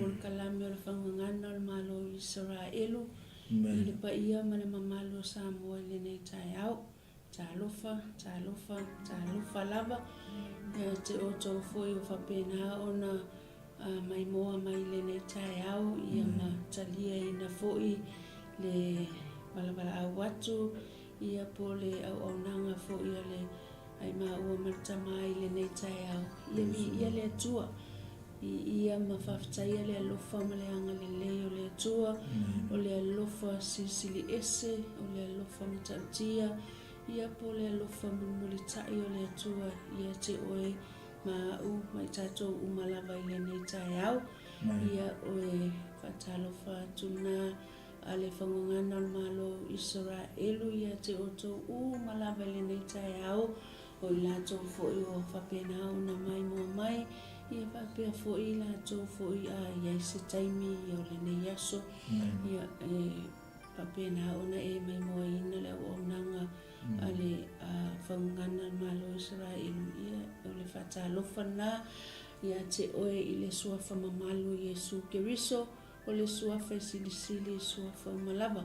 polokalame o le Faugagana o le Malo o Isaraelu i le paia ma le mamalu o Samoa i lenei taeao. Talofa, talofa, talofa lava ia te outou foi o faapena ona maimoa mai i lenei taeao ia ma taliaina foi le valavalaau atu ia po o le auaunaga foi a le ai maua ma le Tama i lenei taeao. Ia viia le Atua. Viia ma faafetaia le alofa ma le agalelei o le Atua, o le alofa silisili ese, o le alofa matautia, ia po o le alofa mulimulitai o le Atua ia te oe ma au ma i tatou uma lava i lenei taeao. Ia oe faatalofa atu na a le Fagogana o le Malo o Isaraelu ia te outou uma lava i lenei taeao, o i latou foi ua faapena ona maimoa mai, ia faapea foi i latou foi a i ai se taimi ia o lenei aso, ia e faapena ona e maimoaina le auaunaga a le Fagogana o le Malo o Isaraelu, ia o le faatalofa lena ia te oe i le Suafa mamalu o Iesu Keriso. O le Suafa e silisili i suafa uma lava.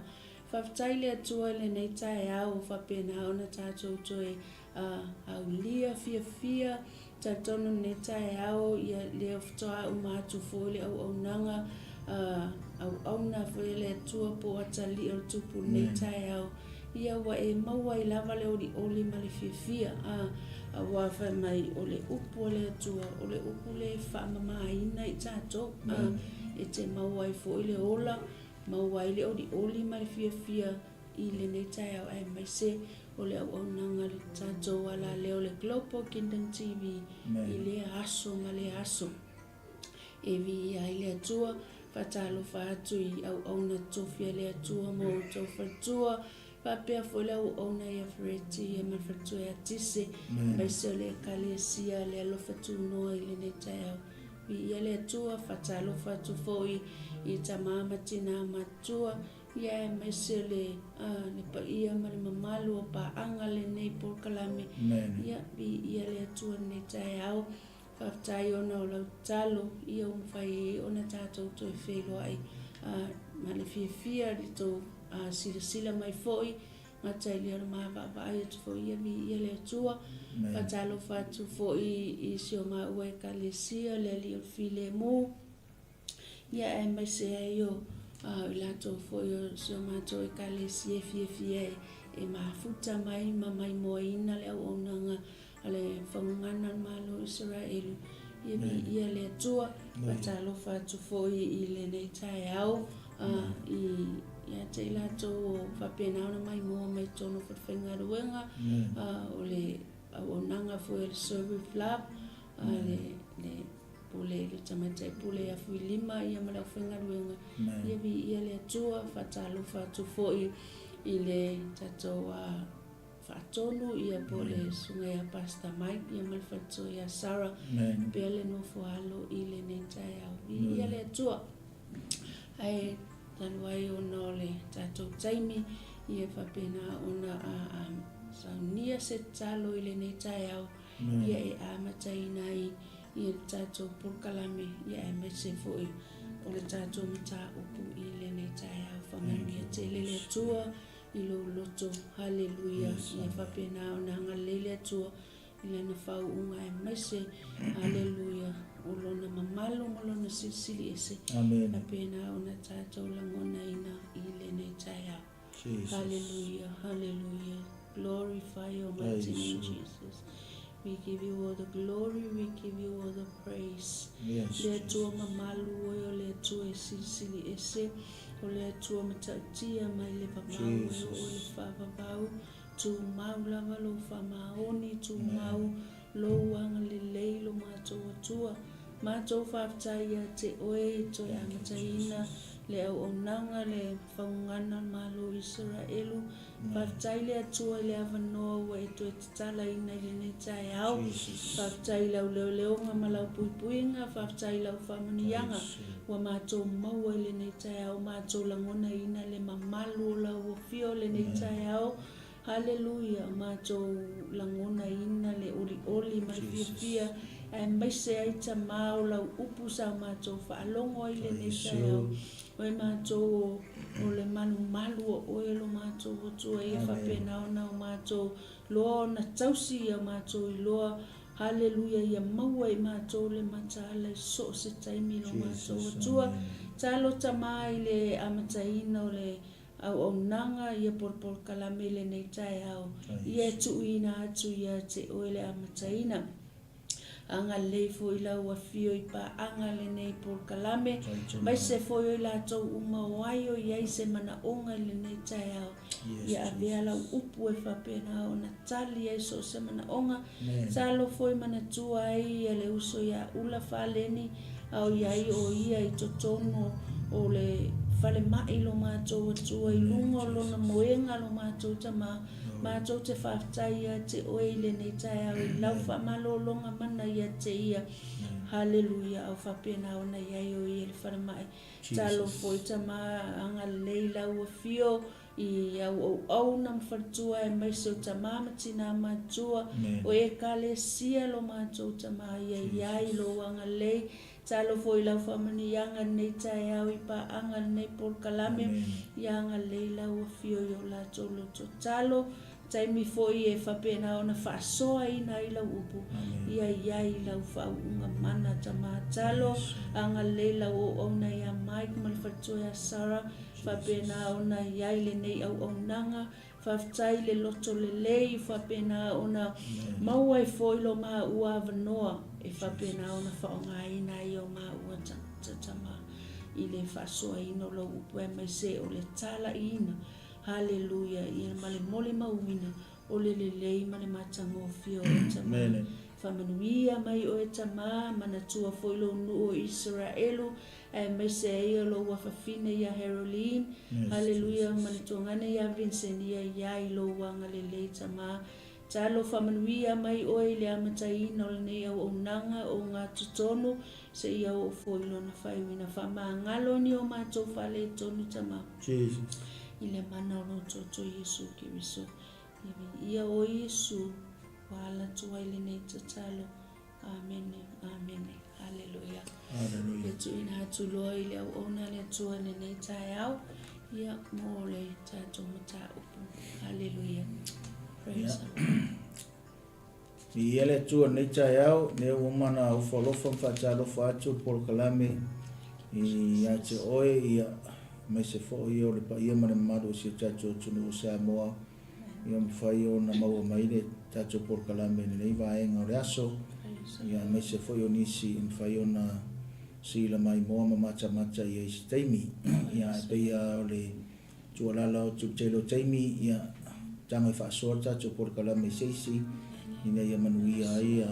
Faafetai le Atua i lenei taeao ua faapena ona tatou toe aulia fiafia talitonu lenei taeao ia lea faatoa uma atu foi le auaunaga auauna foi a le Atua po o atalii o le Tupu lenei taeao ia ua e maua ai lava le olioli ma le fiafia aua fai mai o le upu a le Atua o le upu lea e faamamaina i tatou e te maua ai foi le ola, maua ai le olioli ma le fiafia i lenei taeao aemaise o le auaunaga a le tatou alaleo le Global Kingdom TV i lea aso ma lea aso. E viia ai le Atua, faatalofa atu i auauna tofi a le Atua ma outou faletua, faapea foi le auauna ia Fereti ia ma le faletua ia Tise, aemaise o le Ekalesia le alofa tunoa i lenei taeao. Viia le Atua, faatalofa atu foi i tama ma tina matutua, ia aemaise o le, le paia ma le mamalu o paaga lenei polokalame. Ia, viia le Atua i lenei taeao. Faafetai ona o lau tatalo ia ua mafai ai ona tatou toe feiloai ma le fiafia i le tou silasila mai foi gata i lea o le ma vaavaai atu foi ia viia le Atua. Faatalofa atu foi i si o maua Ekalesia le Alii o le Filemu ia aemaise ai o i latou foi o si o matou Ekalesia e fiafia e mafuta mai ma maimoaina le auaunaga A le Fagogana o le Malo o Isaraelu, ia viia le Atua. Faatalofa atu foi i lenei taeao i ia te i latou o faapena ona maimoa mai totonu o falefaigaluega, o le auaunaga foi a le Serve with Love, le pule le tamaitai pule ia Fuilima ia ma le aufaigaluega, ia viia le Atua. Faatalofa atu foi i le tatou Faatonu ia po o le susuga ia Pastor Mike ia ma le faletua ia Sarah pea le nofo alo i lenei taeao. Viia le Atua. Ae talu ai ona o le tatou taimi ia faapena ona saunia se tatalo i lenei taeao ia e amataina ai ia le tatou polokalame ia aemaise foi o le tatou mataupu i lenei taeao. Faamanuia tele le Atua i lou loto. Haleluia. Ia faapena ona agalelei le Atua i Lana faauuga aemaise, haleluia, o Lona mamalu ma Lona silisili ese. Amen. Faapena ona tatou lagonaina i lenei taeao. Jesus. Haleluia, haleluia. Glorify your mighty name, Jesus. We give you all the glory, we give you all the praise. Yes, Le Atua Jesus. mamalu oe o le Atua e silisili ese. O le Atua matautia mai le vavau e oo i le Jesus. faavavau, tumau lava lou faamaoni, tumau lou agalelei lo matou Atua. Matou faafetai ia te oe i toe Thank you, amataina Jesus. le auaunaga le faugana o le Malo o Isaraelu. Amen. Faafetai le Atua i le avanoa ua e toe tatalaina i lenei taeao. Jesus. Faafetai i lau leoleoga ma lau puipuiga, faafetai i lau faamanuiaga Praise you. ua matou maua i lenei taeao, matou lagonaina le mamalu o lau afio i lenei Amen. taeao. Haleluia, matou lagonaina le olioli ma le Jesus. fiafia. Aemaise ai Tama o lau upu sa o matou faalogo ai lenei taeao. O e matou o, o le malumalu o oe lo matou Atua ia faapena ona o matou loa ona tausi ia matou iloa. Haleluia ia maua e matou le mataala i so o se taimi lo matou Atua. Talo Tama i le amataina o le auaunaga ia polopolokalame i lenei taeao, ia e tuuina atu ia te oe le amataina. Agalelei foi lau afio i paaga lenei polokalame, maise foi o i latou uma o ai o i ai se manaoga i lenei taeao. Ia avea lau upu e faapena ona tali ai so o se manaoga. Talo foi manatua ai ia le uso ia Ula Faleni a o i ai o ia i totonu o le falemai lo matou Atua i luga o lona moega lo matou Tama. Matou te faafetai ia te oe i lenei taeao i lau faamalologa mana ia te ia. Haleluia a o faapena ona i ai o ia i le falemai. Talo foi Tama agalelei lau afio i au auauna ma faletua aemaise o tama ma tina matua o Ekalesia lo matou Tama ia i ai lou agalelei. Talo foi lau faamanuiaga lenei taeao i paaga lenei polokalame ia agalelei lau afio i o latou loto talo taimi foi e faapena ona faasoaina ai lau upu ia i ai lau faauuga mana Tama talo agalelei lau auauna ia Mike ma le faletua ia Sarah faapena ona i ai lenei auaunaga. Faafetai i le loto lelei faapena ona maua ai foi lo maua avanoa e faapena ona faaaogaina ai o maua tama i le faasoaina o lou upu aemaise o le talaiina. Haleluia ia ma le molimauina o le lelei ma le matagofie o oe Tama. Faamanuia mai oe Tama, manatua foi lou nuu o Isaraelu, aemaise ai o lou afafine ia Haroline, haleluia, ma le tuagana ia Vincent ia i ai lou agalelei Tama. Talo faamanuia mai oe i le amataina o lenei auaunaga o gatotonu seia oo foi i lona faaiuina. Faamagalo ni o matou faaletonu Tama. Jesus. I le mana o lou Toto Iesu Keriso. Ia oe Iesu, ua ala atu ai lenei tatalo. Amene, amene. Haleluia. Haleluia. E tuuina atu loa i le auauna a le Atua i lenei taeao, ia, mo le tatou mataupu. Haleluia. Praise the Lord. Viia le Atua i lenei taeao, lea ua uma ona ofo alofa ma faatalofa atu le polokalame ia te oe, ia, aemaise foi o le paia ma le mamalu o si o tatou atunuu o Samoa. Ia mafai ona maua mai le tatou polokalame i lenei vaega o le aso, ia aemaise foi o nisi e mafai ona sila maimoa ma matamata i ai i se taimi. Ia ae pei lava o le tuualalo atu i le tele o taimi, ia tago e faasoa le tatou polokalame i se isi ina ia manuia ai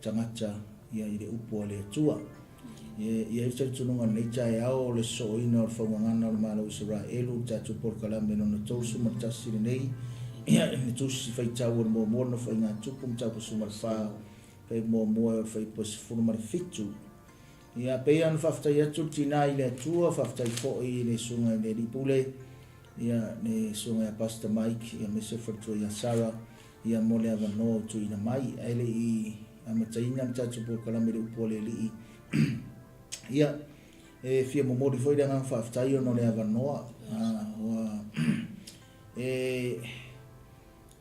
tagata ia i le upu a le Atua. E i ai le talitonuga i lenei taeao o le sosooina o le faugagana o le Malo o Isaraelu, le tatou polokalame lona 31 lenei, ia i le tusi faitau o le muamua o le Nofoaiga Tupu mataupu 14, fai muamua o le fuaiupu 17. Ia, pei ona faafetai atu le tina i le Atua, faafetai foi i le susuga i le Alii Pule, ia, le susuga ia Pastor Mike, ia aemaise le faletua ia Sarah, ia mo le avanoa ua tuuina mai. Ae le i amataina le tatou polokalame i le upu a le Alii, ia, e fia momoli foi le agaga faafetai ona o le avanoa. Ua e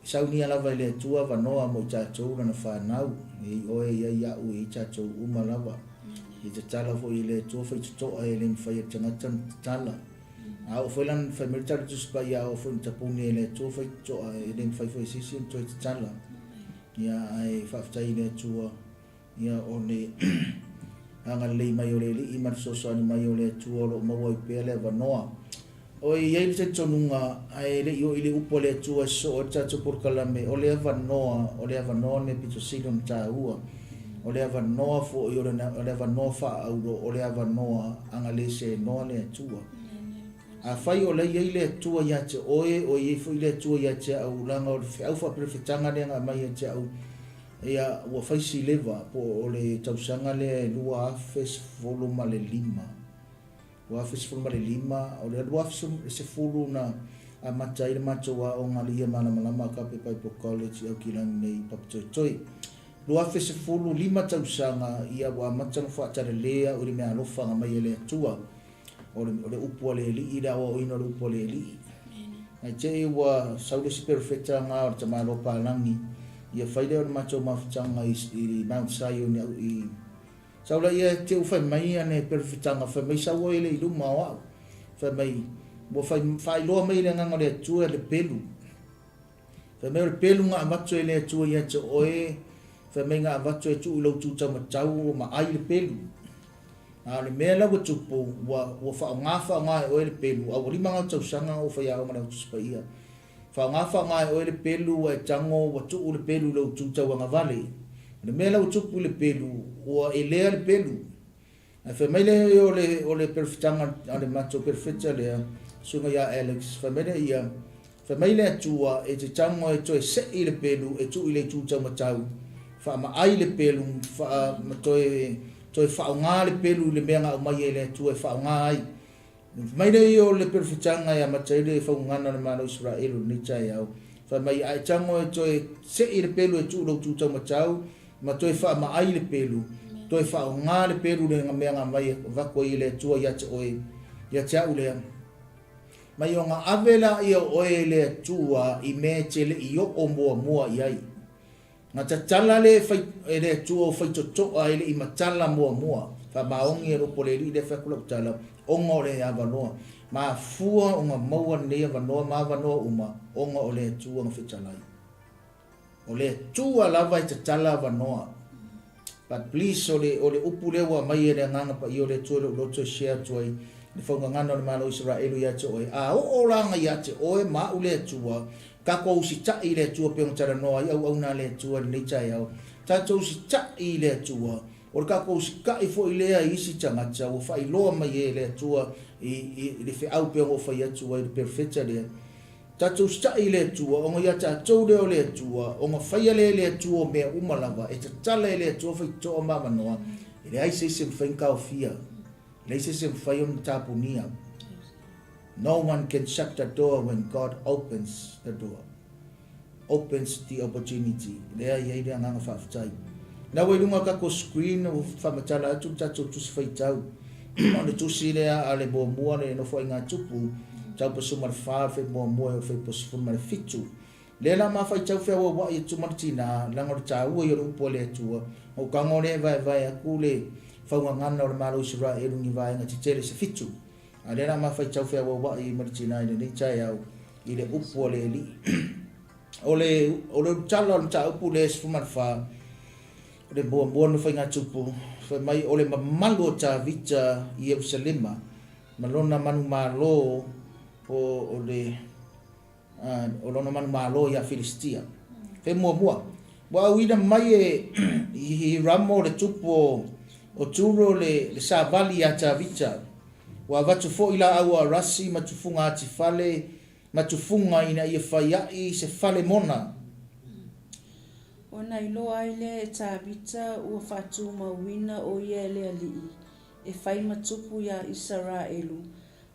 saunia lava e le Atua avanoa mo i tatou lana fanau, e i oe, e i ai au, e i ai tatou uma lava. E tatala foi e le Atua faitotoa e le mafai e le tagata ona tatala. A oo foi la ina fai mai le Tala Tusi Paia, a oo foi ina tapuni e le Atua faitotoa, e le mafai foi e se isi ona toe tatala. Ia, ae faafetai i le Atua, ia, o le agalelei mai o le Alii ma le fesoasoani mai o le Atua o lo o maua ai pea le avanoa. O i ai le talitonuga, ae le i oo i le upu a le Atua e sosoo ai le tatou polokalame, o le avanoa, o le avanoa le mea pito sili ona taua. O le avanoa foi, o le avanoa faaauro, o le avanoa agalesenoa le Atua. Afai o la e i ai le Atua ia te oe, o i ai foi le Atua ia te au, leaga o le feau faaperefetaga lea na aumai ia te au, ia, ua fai si leva, po o le tausaga lea e 2015. 2015, o le 2010 na amata ai le matou aoga i le Ia Malamalama Agape Bible College i Aukilani nei i Papatoetoe. 2015 tausaga, ia ua amata ona faatalale au i le meaalofa mai e le Atua. O le upu a le Alii, le aoaoina o le upu a le Alii. Ae te i ua sau le isi perofeta nga o le tamaloa palagi, ia fai lea o le matou mafutaga i Mount Zion i Sau laia e te u fai mai ane perofetaga, fai mai sau oe le i luma o au. Fai mai, ua fai, faailoa mai e le Agaga o le Atua le pelu. Fai mai o le pelu na avatu e le Atua ia te oe, fai mai na avatu e tuu i lou tu taumatau o maai le pelu. A o le mea la ua tupu, ua, ua faaaoga faaaoga e oe le pelu, a ua lima gau tausaga o faiaoga i le Au Tusi Paia. Faaaoga faaaoga e oe le pelu ua e tago ua tuu le pelu i lou tu tauagavale. O le mea la ua tupu i le pelu, ua elea le pelu. Ae fai mai lea o le, o le perofetaga a le matou perofeta lea, susuga ia Alex, fai mai lea ia, fai mai le Atua e te tago e toe se'i le pelu e tuu i le itu taumatau, faamaai le pelu, faa, ma toe, toe faaaoga le pelu i le mea na aumai e le Atua e faaaoga ai. Fai mai lea ia o le perofetaga e amata ai le faugana o le Malo o Isaraelu i lenei taeao, fai mai, a e tago e toe se'i le pelu e tuu i lou tu taumatau, ma toe faamaai le pelu, toe faaaoga le pelu i le mea na aumai e avatu ai e le Atua ia te oe, ia te au lea. Mai ona ave laia o oe e le Atua i mea e te le i oo muamua i ai. Na tatala le e le Atua o faitotoa e le i matala muamua. Faamaoni e lou pole alii lea fai atu lau tala, ona o le avanoa. Mafua ona maua lenei avanoa ma avanoa uma, ona o le Atua na fetalai. O le Atua lava e tatala avanoa. But please, o le, o le upu lea ua aumai e le Agaga Paia o le Atua i lou loto e share atu ai le faugagana o le Malo o Isaraelu ia te oe. A oo la ia te oe ma au le Atua, tatou usitai i le Atua pei ona talanoa ai auauna a le Atua i lenei taeao. Tatou usitai i le Atua, o le tatou usitai foi lea i isi tagata ua faailoa mai e le Atua i, i, i le feau pei ona ou fai atu ai i le perofeta lea. Tatou usitai i le Atua, ona ia tatou lea o le Atua, ona faia lea e le Atua o mea uma lava, e tatala e le Atua faitotoa ma avanoa, e leai se isi e mafai ona taofia, e leai se isi e mafai ona tapunia. No one can shut the door when God opens the door. Opens the opportunity. Lea e i ai le agaga faafetai. Na ua i luga o tatou screen, ua faamatala atu le tatou tusi faitau. O le tusi lea a le muamua le Nofoaiga Tupu, taupa 14, le muamua e o le fuaiupu 17. Lea la ma faitau feauauai atu ma le tina, leaga o le taua ia o le upu a le Atua, na ou tago lea e vaevae atu le faugagana o le Malo o Isaraelu i ni vaega tetele se fitu. A lea la ma faitau feauauai ma le tina i lenei taeao i le upu a le Alii. O le, o le ulutala o le mataupu lea 14, o le muamua na faiga tupu, fai mai o le mamalu o Tavita i Ierusalema ma lona manumalo o, o le, o lona manumalo ia Filistia. Fai muamua, ua auina mai e Hiramo le tupu o, o Turo le, le savali ia Tavita. Ua avatu foi laau arasi ma tufuga atifale ma tufuga ina ia fai ai se fale mona. Ona iloa ai lea e Tavita ua faatumauina ʻo ia e le Alii, e fai ma tupu iā Isaraelu,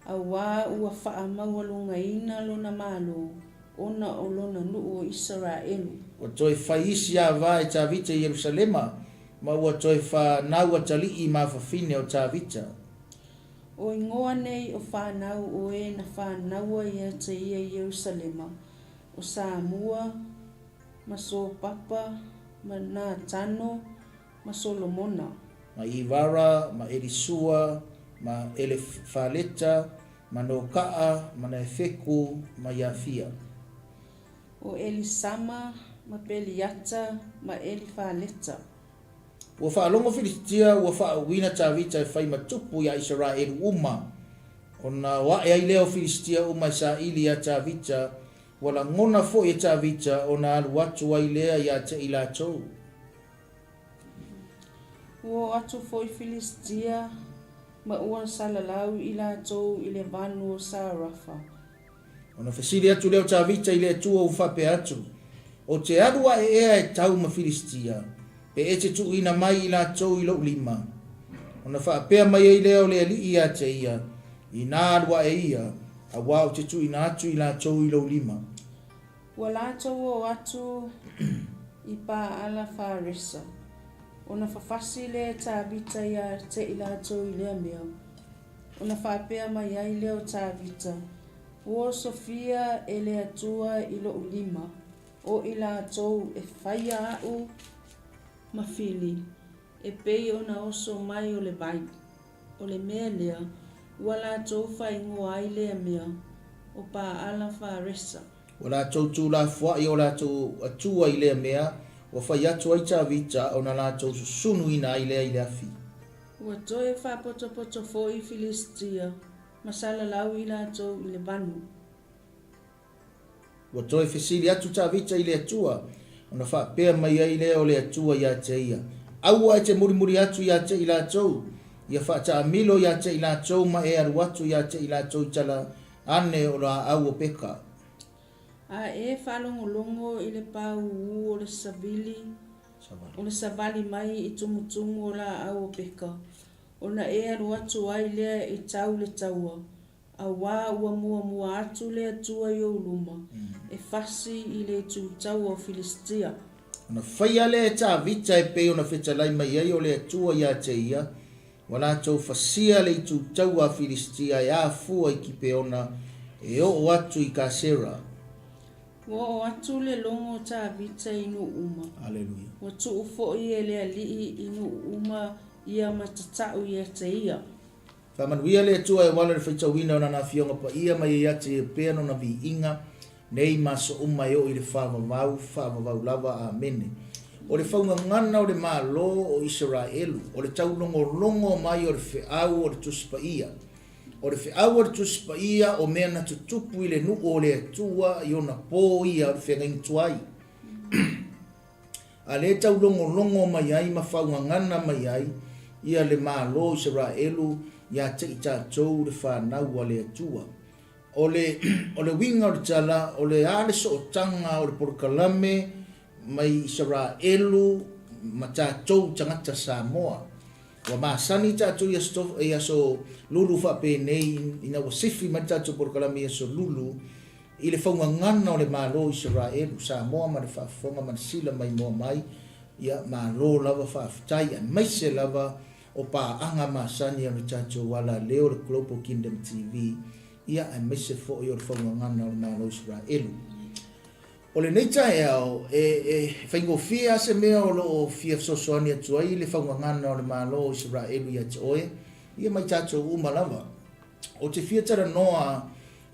auā ua faamaualugaina lona malo ona o lona nuu o Isaraelu. Ua toe fai isi ava e Tavita i Ierusalema, ma ua toe fanau atalii ma fafine o Tavita. O igoa nei o fanau o e na fanaua ia te ia i Ierusalema, o Samua, ma Sopapa, ma Natano, ma Solomona. Ma Ivara, ma Elisua, ma Elefaleta, ma Nokaa, ma Nefeku, ma Iafia. O Elisama, ma Peliata, ma Elifaleta. Ua faalogo Filisitia ua faauuina Tavita e fai ma tupu iā Isaraelu uma. Ona o aʻe ai lea o Filisitia uma e saili iā Tavita, ua lagona foi e Tavita ona alu atu ai lea iā te i latou. Ua o atu foi Filisitia ma ua salalau i latou i le vanu o Sarafa. Ona fesili atu lea o Tavita i le Atua ua faapea atu, Ou te alu aʻe ea e tau ma Filisitia, pe e te tuuina mai i latou i lou lima? Ona faapea mai ai lea o le Alii ia te ia, Inā alu aʻe ia, auā ou te tuuina atu i latou i lou lima. Ua latou o atu i Paala Faresa. Ona fafasi lea e Tavita iā te i latou i lea mea. Ona faapea mai ai lea o Tavita, Ua osofia e le Atua i loʻu lima, o i latou e faia aʻu ma fili, e pei ona oso mai o le vai. O le mea lea, ua latou faaigoa ai lea mea, ʻo Paala Faresa. Ua latou tuulafoaʻi o latou Atua i lea mea, ua fai atu ai Tavita ona latou susunuina ai lea i le afi. Ua toe faapotopoto foi Filisitia ma salalau i latou i le vanu. Ua toe fesili atu Tavita i le Atua, ona faapea mai ai lea o le Atua iā te ia, Aua e te mulimuli atu iā te i latou, ia faataamilo iā te i latou ma e alu atu iā te i latou i tala ane o laau o peka. A e faalogologo i le pāūū o le savili, o le savali mai i tumutumu o laau o peka, ona e alu atu ai lea i tau le taua, Auā ua muamua atu le Atua i ou luma, e fasi i le itu taua o Filisitia. Ona faia lea e Tavita e pei ona fetalai mai ai o le Atua iā te ia, ua latou fasia le itu taua a Filisitia e afua i Kipeona e oo atu i Kasera. Ua oo atu le logo o Tavita i nuu uma. Aleluia. Ua tuu foi e le alii i nuu uma ia matatau ia te ia. Faamanuia le Atua e auala i le faitauina o Lana Afioga Paia mai ia te ia pea Lona viiga nei ma aso uma e oo i le faavavau, faavavau lava. Amene. O le faugagana o le Malo o Isaraelu, o le taulogologo mai o le feau o le Tusi Paia. O le feau o le Tusi Paia o mea na tutupu i le nuu o le Atua i ona po ia o le feagaiga tuai. A lea e taulogologo mai ai ma faugagana mai ai ia le Malo o Isaraelu ia te i tatou le fanau a le Atua. O le, o le uiga o le tala, o le a le sootaga o le polokalame mai Isaraelu ma tatou tagata Samoa. Ua masani tatou i aso, i aso lulu faapenei ina ua sifi mai le tatou polokalame i aso lulu, I le faugagana o le Malo o Isaraelu, Samoa ma le faafofoga ma le sila maimoa mai, ia malo lava faafetai aemaise lava o paaga masani a le tatou ala leo o le Global Kingdom TV, ia aemaise foi o le faugagana o le Malo o Isaraelu. O lenei taeao, e, e faigofie lava se mea o lo o fia fesoasoani atu ai le faugagana o le Malo o Isaraelu ia te oe, ia ma i tatou uma lava. Ou te fia talanoa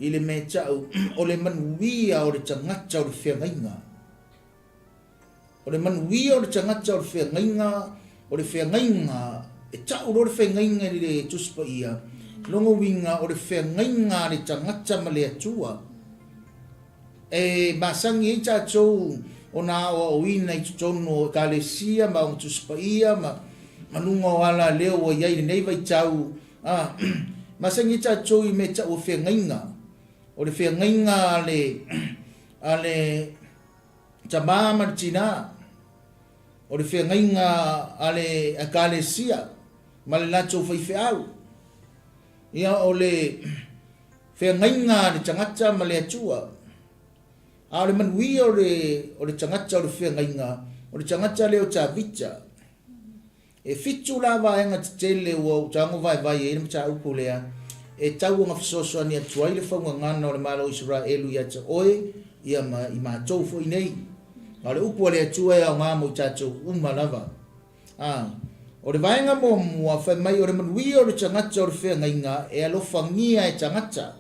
i le mea ta'u o le manuia o le tagata o le feagaiga. O le manuia o le tagata o le feagaiga, o le feagaiga, e ta'u loa le feagaiga i le Tusi Paia, lona uiga o le feagaiga a le tagata ma le Atua. E masani ai tatou ona aoaoina i totonu o Ekalesia ma ona Tusi Paia ma luga o ala leo ua i ai i lenei vaitau, A, masani ai tatou i mea e tau o feagaiga. O le feagaiga a le, a le tamā ma le tinā. O le feagaiga a le Ekalesia ma le latou faifeau. Ia, o le feagaiga a le tagata ma le Atua. A o le manuia o le, o le tagata o le feagaiga, o le tagata lea o Tavita. E fitu la vaega tetele ua ou tago vaevae ai le mataupu lea e tau ona fesoasoani atu ai le faugagana o le Malo o Isaraelu ia te oe ia ma i matou foi nei. A o le upu a le Atua e aoga mo i tatou uma lava. A O le vaega muamua, fai mai o le manuia o le tagata o le feagaiga e alofagia e tagata.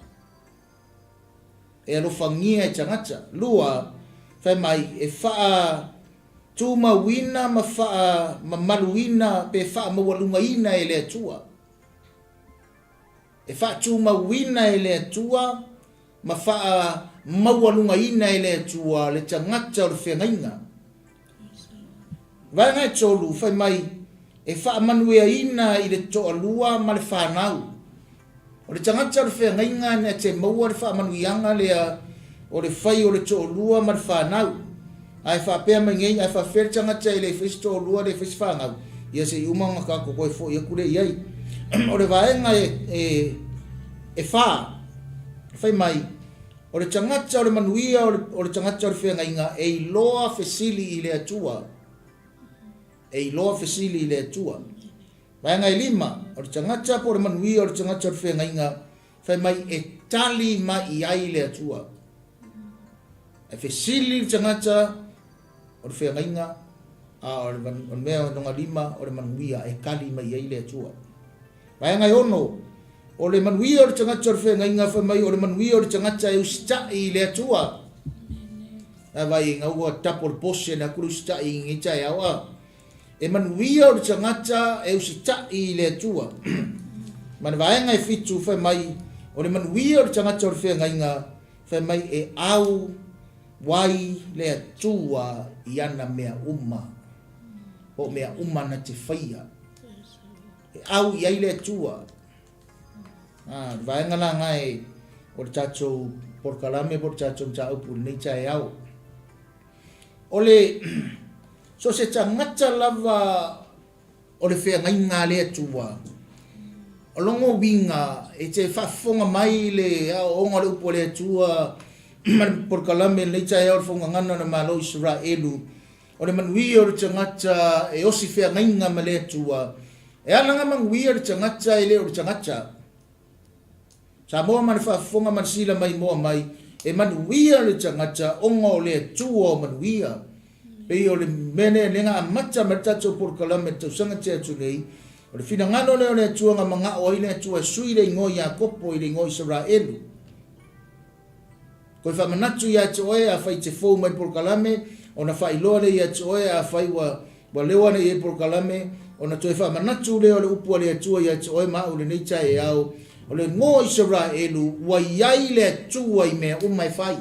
E alofagia e tagata. Lua, fai mai, e faatumauina ma faamamaluina pe faamaualugaina e le Atua. E faatumauina e le Atua ma faamaualugaina e le Atua le tagata o le feagaiga. Vaega e tolu, fai mai, e faamanuiaina i le toalua ma le fanau. O le tagata o le feagaiga na te maua le faamanuiaga lea o le fai o le toalua ma le fanau. Ae faapea mai nei, ae faafefea le tagata e le fai se toalua, le fai se fanau? Ia se i uma ona tatou toe foi atu lea i ai. O le vaega e fa, fai mai, O le tagata o le manuia o le tagata o le feagaiga e iloa fesili i le Atua. E iloa fesili i le Atua. Vaega e lima, o le tagata po o le manuia o le tagata o le feagaiga, fai mai e tali mai i ai le Atua. E fesili le tagata o le feagaiga, a o le mea lona lima o le manuia e tali mai i ai le Atua. Vaega e ono, o le manuia o le tagata o le feagaiga, fai mai o le manuia o le tagata e usitai i le Atua. A vai ina ua tapo le pose na kulu usitai i ngi taeao a. E manuia o le tagata e usitai i le Atua. Ma le vaega e fitu, fai mai, o le manuia o le tagata o le feagaiga, fai mai e au wai le Atua i ana mea uma, po o mea uma na te faia. E au i ai le Atua. A, le vaega la nga e o le tatou polokalame po o le tatou mataupu i lenei taeao. O le so se tagata lava o le feagaiga a le Atua, o logo uiga e te faafofoga mai le aoaoga o le upu a le Atua ma le polokalame i lenei taeao o le Faugagana o le Malo o Isaraelu, o le manuia o le tagata e osi feagaiga ma le Atua, e ala ga manuia le tagata e le o le tagata. Samoa ma le faafofoga ma le sila mai moa mai, e manuia le tagata ona o le Atua o manuia. Pei o le mea lea lea na amata mai le tatou polokalame i le tausaga tea atu nei, o le finagalo lea o le Atua na manao ai le Atua e sui le igoa Iakopo i le igoa Isaraelu. Toe faamanatu ia te oe afai te fou mai le polokalame, ona faailoa lea ia te oe afai ua ua leo ana i ai polokalame, ona toe faamanatu lea o le upu a le Atua ia te oe ma au i lenei taeao, o le igoa o Isaraelu ua i ai le Atua i mea uma e fai.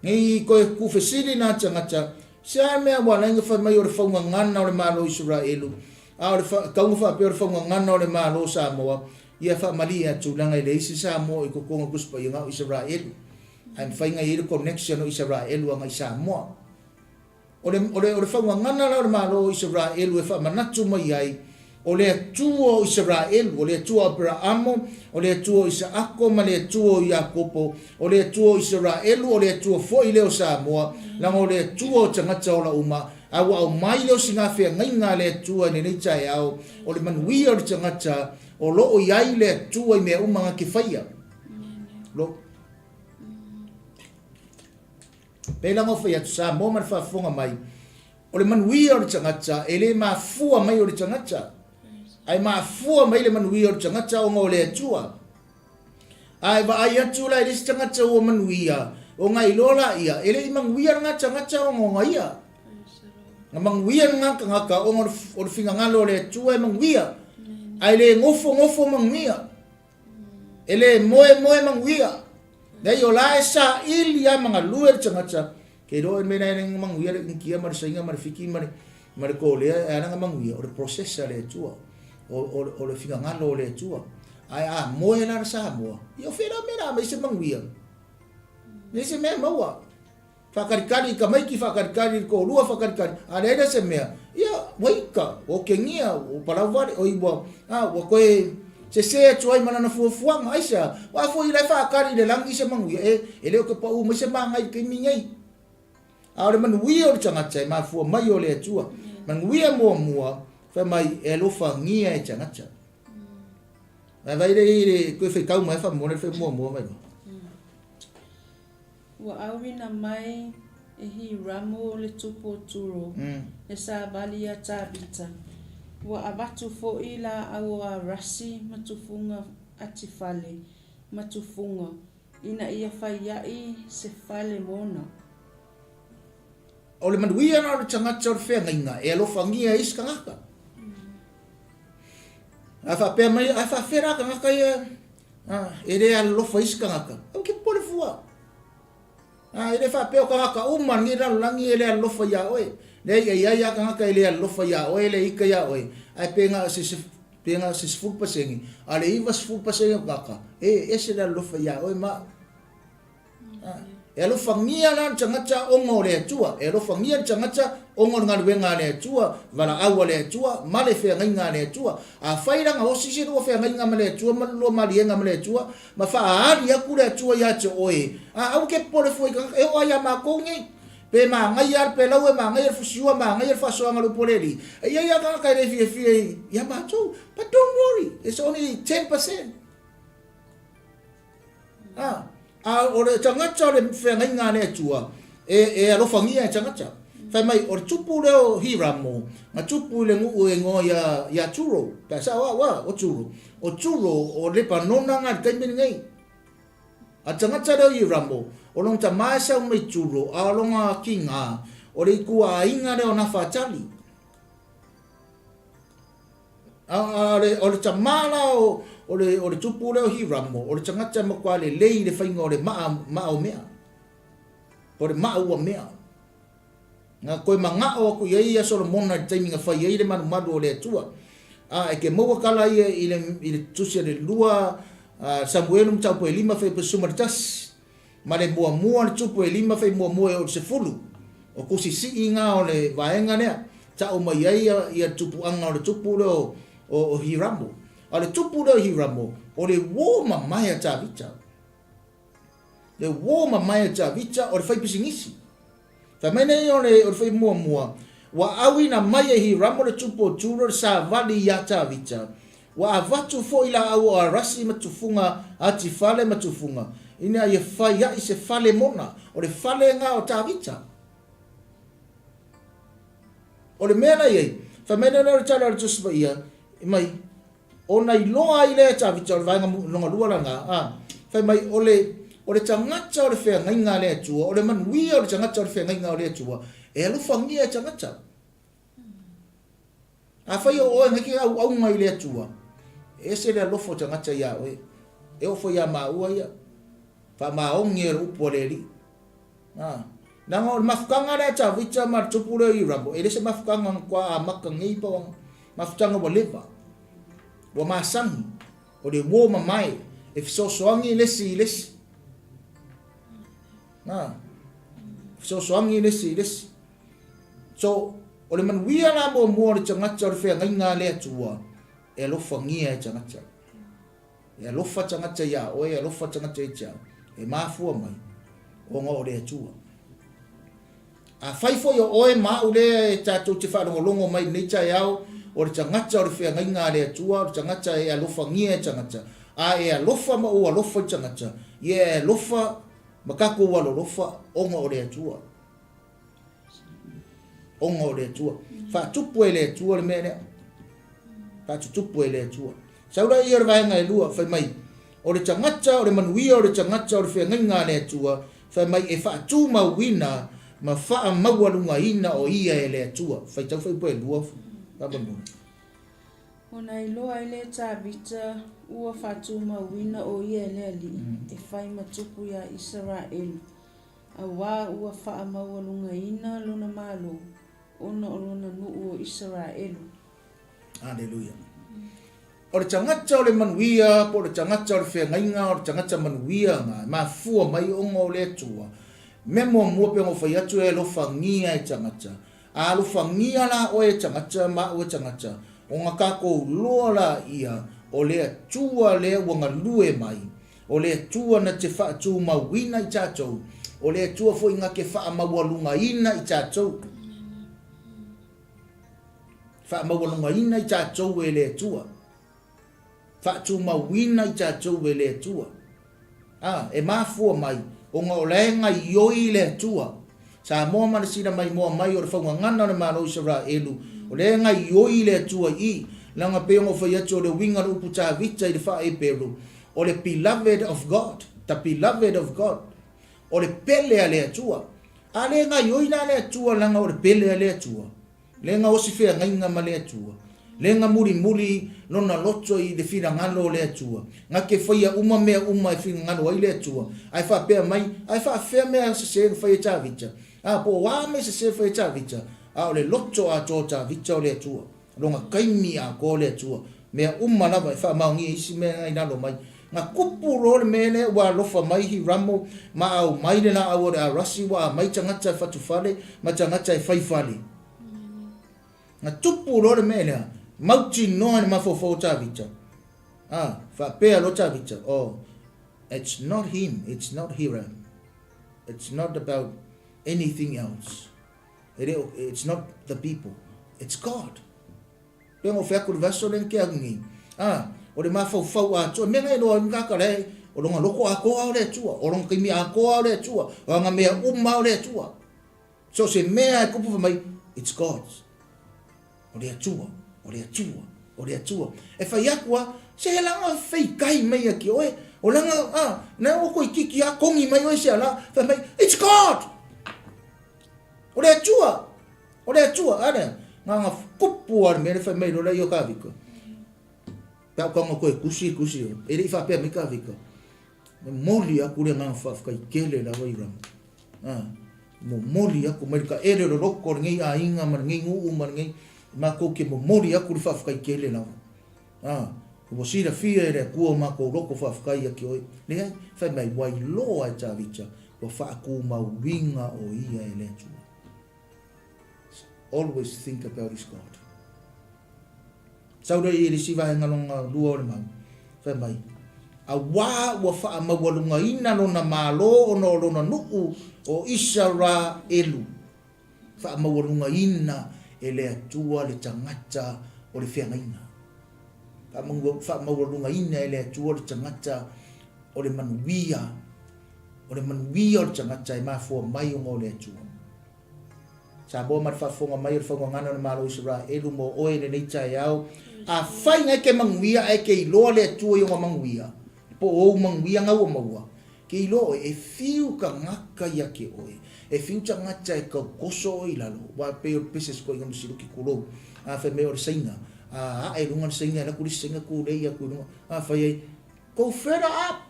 Nei koe tuufesili na tagata, se a mea ua ala ai na fai mai o le faugagana o le Malo o Isaraelu, a o le tauga faapea o le faugagana o le Malo o Samoa, ia faamalie atu leaga e leai se Samoa i totonu o Tusi Paia na o Isaraelu. Ae mafai na i ai le connection o Isaraelu agai Samoa. O le, o le, o le faugagana la o le Malo o Isaraelu e faamanatu mai ai, o le Atua o Isaraelu, o le Atua o Aperaamo, o le Atua o Isaako ma le Atua o Iakopo, o le Atua o Isaraelu, o le Atua foi lea o Samoa, leaga o le Atua o tagata ola uma, a ua aumai lea o sina feagaiga a le Atua i lenei taeao, o le manuia o le tagata o lo o i ai le Atua i mea uma na te faia. Lo. Pei la ona ou fai atu, Samoa ma le faafofoga mai, o le manuia o le tagata e le mafua mai o le tagata, ae mafua mai le manuia o le tagata ona o le Atua. A e vaai atu la i le isi tagata ua manuia, ona iloa laia, e le i manuia lena tagata ona o ia. Na manuia lena tagata ona o le finagalo o le Atua e manuia, ae le nofonofo manuia. E le moemoe manuia. Nei o la e saili a ma galue le tagata, ke iloa oe mea la e manuia le Initia ma le Saina ma le Fiti ma le ma le Kolea e ala na manuia, o le process a le Atua, o le finagalo o le Atua. Ae a moe la le Samoa, ia o fea la mea la aumai se manuia? Leai se mea e maua. Faakalikali i tamaiti, faakalikali i le toalua, faakalikali, a leai la se mea, ia, ua ika, ua otegia, ua palau vale, oi ua, a, ua toe sese atu ai ma lana fuafuaga. Aisea? Aua foi la e faakali i le lagi se manuia, e, e le o toe pau mai se magai i le taimi nei. A o le manuia o le tagata e mafua mai o le Atua. Manuia muamua, fai mai, e alofagia e tagata. Vai vai le i le koe whaitau mai whamona le whai muamua mai. Ua auina mai e Hiramo le tupu o Turo, le savali ia Tavita. Ua avatu foi laau o Arasi ma tufuga atifale ma tufuga, ina ia faiaʻi se fale mona. O le manuia la o le tagata o le feagaiga e alofagia e isi tagata. A faapea mai, a faafefea la tagata ia A, e le alolofa isi tagata, aua ke popole fua. A, e le faapea o tagata uma lenei lalolagi e le alolofa iā oe. Leai, e i ai lava tagata e le alolofa iā oe, e le ika iā oe, ae pe na o se, pe na o se 10%, a o le 90% o tagata, e ese le alolofa iā oe ma au. A. E alofagia la le tagata ona o le Atua, e alofagia le tagata ona o le galuega a le Atua, valaau a le Atua, ma le feagaiga a le Atua. Afai la na osi se lua feagaiga ma le Atua ma le lua maliega ma le Atua, ma faaali atu le Atua ia te oe, a, aua ke popole fua i tagata, e oo lava ia matou nei. Pe manaia lava le pelau, e manaia le fusiua, manaia le faasoaga a le upu a le Alii, e i ai lava tagata e le fiafia ia matou. But don't worry, it's only 10%. A, a o le tagata o le feagaiga a le Atua, e, e alofagia e tagata. Fai mai, o le tupu lea o Hiramo, na tupu i le nuu e igoa ia, ia Turo, pe a sao au, a, o Turo. O Turo, o Lepanona nga i le taimi lenei. A le tagata lea o Hiramo, o lona tama e sau mai Turo, a o lona kiga, o le ituaiga lea o Nafatali. A, a, o le, o le tama la o, o le, o le tupu lea o Hiramo, o le tagata e matua lelei i le faiga o le maa, maa o mea. Po o le maa ua mea. Na toe manao aku i ai ia Solomona i le taimi na fai ai le malumalu o le Atua. A, e ke maua tala ia i le, i le tusi a le lua, a, Samuelu mataupu e lima fai suma le tasi. Ma le muamua le tupu e lima fai muamua e oo i le sefulu. O tusisii na o le vaega lea, tau mai ai ia, ia le tupuaga o le tupu lea o, o, o Hiramo. A o le tupu lea o Hiramo, o le uo mamae a Tavita. Le uo mamae a Tavita o le faipisinisi. Fai mai nei o le, o le fai muamua, ua auina mai e Hiramo le tupu o Turo le savali iā Tavita, ua avatu foi laau o Arasi ma tufuga atifale ma tufuga, ina ia fai ai se fale mona, o le fale nga o Tavita. O le mea la i ai, fai mai lea o le tala o le Tusi Paia, mai, Ona iloa ai lea e Tavita o le vaega lona lua lana, a, fai mai, o le, o le tagata o le feagaiga a le Atua, o le manuia o le tagata o le feagaiga o le Atua, e alofagia e tagata. Afai o oe nai ke auaunga i le Atua, e ese le alofa o tagata iā oe. E oo foi iā māua ia. Faamaoni e le upu a le Alii. A, leaga o le mafutaga lea a Tavita ma le tupu lea o Iramo, e le se mafutaga na matua amata nei pa mafutaga ua leva, ua masani, o le uo mamae, e fesoasoani le isi i le isi. A, fesoasoani le isi i le isi. So, o le manuia la muamua o le tagata o le feagaiga a le Atua, e alofagia e tagata. E alofa tagata iā oe, e alofa tagata ia te au, e mafua mai, ona o le Atua. Afai foi o oe ma au lea e tatou te faalogologo mai i lenei taeao, o le tagata o le feagaiga a le Atua, o le tagata e alofagia e tagata, a e alofa ma ou alofa i tagata, ia e alofa ma tatou alolofa ona o le Atua. Ona o le Atua. Faatupu e le Atua le mea lea. Faatutupu e le Atua. Sau laia o le vaega e lua, fai mai, o le tagata, o le manuia o le tagata, o le feagaiga a le Atua, fai mai, e faatumauina ma faamaualugaina o ia e le Atua. Faitau faipua e lua, faamolemole. Ona iloa ai lea e Tavita ua faatumauina o ia e le Alii, e fai ma tupu iā Isaraelu, auā ua faamaualugaina lona malo ona o lona nuu o Isaraelu. Aleluia. O le tagata o le manuia, po o le tagata o le feagaiga, o le tagata manuia na, e mafua mai ona o le Atua. Mea muamua pei ona ou fai atu e alofagia e tagata. A alofagia la oe e tagata ma au e tagata, ona tatou loa laia o le Atua lea ua galue mai, o le Atua na te faatumauina i tatou, o le Atua foi na te faamaualugaina i tatou. Faamaualugaina i tatou e le Atua. Faatumauina i tatou e le Atua. A, e mafua mai, ona o la e gaioi le Atua. Samoa ma le sila maimoa mai o le faugagana o le Malo o Isaraelu, o lea e gaioi le Atua i i, leaga pei ona ou fai atu o le uiga o le upu Tavita i le faa-Eperu, o le beloved of God, the beloved of God. O le pele a le Atua. A le gaioi la le Atua leaga o le pele a le Atua, le gaosi feagaiga ma le Atua, le ga mulimuli lona loto i le finagalo o le Atua, na te faia uma mea uma e finagalo ai le Atua, ae faapea mai, ae faafefea mea sese na fai e Tavita? A, po o a mea sese fai e Tavita? A o le loto atoa o Tavita o le Atua. Lona taimi atoa o le Atua. Mea uma lava e faamaonia isi mea na i lalo mai. Na kupu loa le mea lea ua alofa mai Hiramo ma aumai le laau o le arasi ua aumai tagata e fatufale ma tagata e fai fale. Na tupu loa le mea lea, mautinoa i le mafaufau o Tavita. A, faapea loa Tavita, Oh, it's not him, it's not Hiram. It's not about anything else. E le o, it's not the people, it's God. Pea ngo fai atu le vaiaso lea na tea atu nei, a, o le mafaufau atoa, mea na e loa ai matata la e, o lona loto atoa o le Atua, o lona taimi atoa o le Atua, o ana mea uma o le Atua. So se mea e kupu fai mai, it's God's. O le Atua, o le Atua, o le Atua. E fai atu a, se he langa feikai mai ia ki oe, o langa, a, na o koe kiki a kongi mai oe se ala, fai mai, it's God! O le Atua! O le Atua, a lea, nga nga kupu a le mea le fai mai lola i o Kavika. Pe au kaunga koe kusi, kusi, e le i whapea mai Kavika. Me moli aku le nganga whawhakai kele lawa i ramo. A, mo moli aku mai ka ere ro roko le ngei a inga ma le ngei nguu ma le ngei, ma kou ke mo moli aku le whawhakai kele lawa. A, ua silafia e le Akua o makou loko faafetai ia ki oe. Leai, fai mai, ua iloa e Tavita, ua faakumauiga o ia e le Atua. Always think about his God. Sau lea i le isi vaega lona lua o le mau, fai mai, Auā ua faamaualugaina lona malo ona o lona nuu o Isaraelu. Faamaualugaina e le Atua le tagata o le feagaiga. Faamaualugaina e le Atua le tagata o le manuia, o le manuia o le tagata e mafua mai ona o le Atua. Samoa ma le faafofoga mai o le faugagana o le Malo o Isaraelu mo oe i lenei taeao, afai na e ke manuia ae ke iloa le Atua i ona manuia, po o ou manuia na ua maua, ke iloa oe, e fiu tagata ia ke oe, e fiu tagata e tautoso oe i lalo, aua e pei o le pese sikoiga ma siluki tulou, a fai mai o le Saina, a ae i luga le Saina, e alu atu le isi Saina tulei atu i luga, a fai ai, go further up,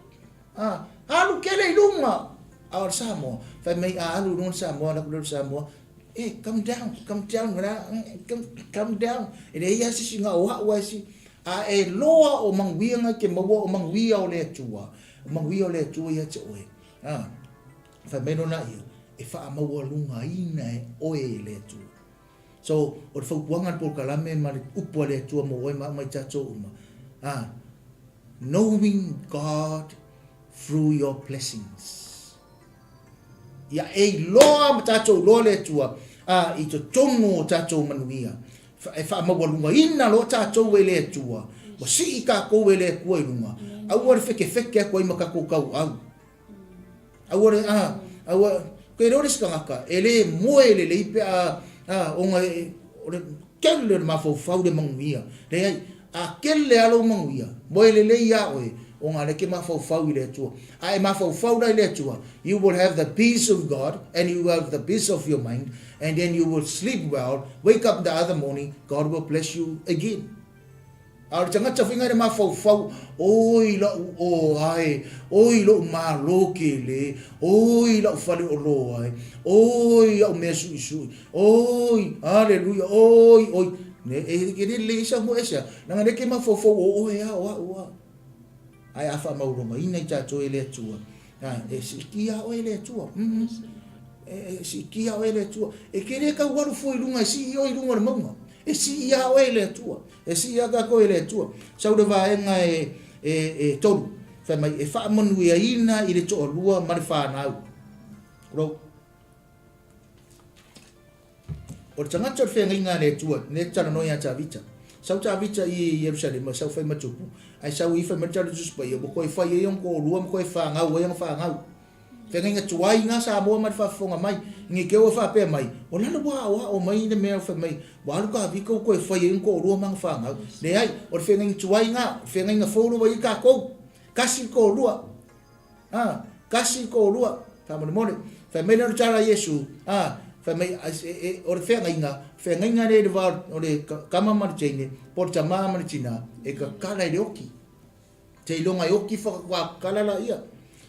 a, alu kele i luga, a o le Samoa, fai mai a alu i luga le Samoa, alu atu lea o le Samoa, eh, come down, come down, come, come down, e leai lava se isi na o a'u a isi, a e loa o manuia na e te maua o manuia o le Atua, o manuia o le Atua ia te oe, a, fai mai lona ia, e faamaualugaina e oe e le Atua. So, o le fautuaga a le polokalame ma le upu a le Atua mo oe ma au ma i tatou uma, a, knowing God through your blessings. Ia e iloa ma tatou iloa le Atua, a, i totonu o tatou manuia. E faamaualugaina loa tatou e le Atua, ua sii tatou e le Atua i luga, aua le fekefeke atu ai ma tatou tauau. Aua le, a, aua, ke iloa le isi tagata, e le moe lelei pe a, a, ona e, o le kele o le mafaufau le manuia. Leai, a kele lava lou manuia, moe lelei ia oe, ona lea e te mafaufau i le Atua. A e mafaufau la i le Atua, you will have the peace of God and you will have the peace of your mind and then you will sleep well, wake up the other morning, God will bless you again. A o le tagata foi ngai le mafaufau, oi la'u oa e, oi lo'u malo kele, oi la'u fale oloa e, oi a'u mea su'isu'i, oi, aleluia, oi, oi. Ne, e, e le lelei sau mo ese a, leaga lea ke mafaufau o oe a, o a'u a. Ae a faamaulogaina i tatou e le Atua, a, e siitia oe e le Atua. Mm -hmm. E, e siitia oe e le Atua. E ke le tau alu fua i luga, e sii oe i luga o le mauga. E sii ia oe e le Atua. E sii ia tatou e le Atua. Sau le vaega e, e, e tolu. Fai mai, e faamanuiaina i le toalua ma le whanau. Rou. O le tagata o le feagaiga a le Atua, lea e talanoa ia Tavita. Sau Tavita i Ierusalema, sau fai ma tupu, ae sau i fai mai le tala Tusi Paia, ua toe fai ai ona toalua ma toe fanau ai ona fanau. Feagaiga tuai na Samoa ma le faafofoga mai, ne i te i ua faapea mai, o lalo ua aoao mai le mea fai mai, ua alu Tavita ua toe fai ai ona toalua ma ana fanau. Leai, o le feagaiga tuai na, o le feagaiga fou lea ua i ai tatou. Tasi le toalua. A, tasi toalua, faamolemole. Fai mai lea o le tala a Iesu, a, fai mai, e, e, o le feagaiga, feagaiga lea i le va o le tama ma le teine, po o le tamā ma le tinā, e kakala i le oki. Seiloga e oki whakakala la ia.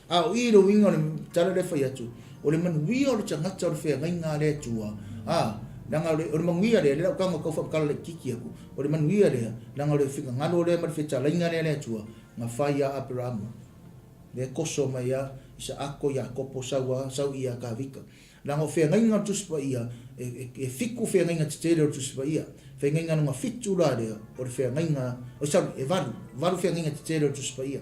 A o i le uiga o le tala lea fai atu, o le manuia o le tagata o le feagaiga a le Atua, a, leaga o le, o le manuia lea, lea lau tago tau whakakala laitiiti aku, o le manuia lea, leaga o le finagalo lea ma le fetalaiga lea a le Atua, na fai iā Aperamo. Lea e koso mai ia Isaako, Iakopo, sau a, sau ia Kavika. Leaga o feagaiga o le Tusi Paia, e, e, e fiku feagaiga tetele o le Tusi Paia. Feagaiga lona fitu la lea, o le feagaiga, oh sorry, e valu, valu feagaiga tetele o le Tusi Paia.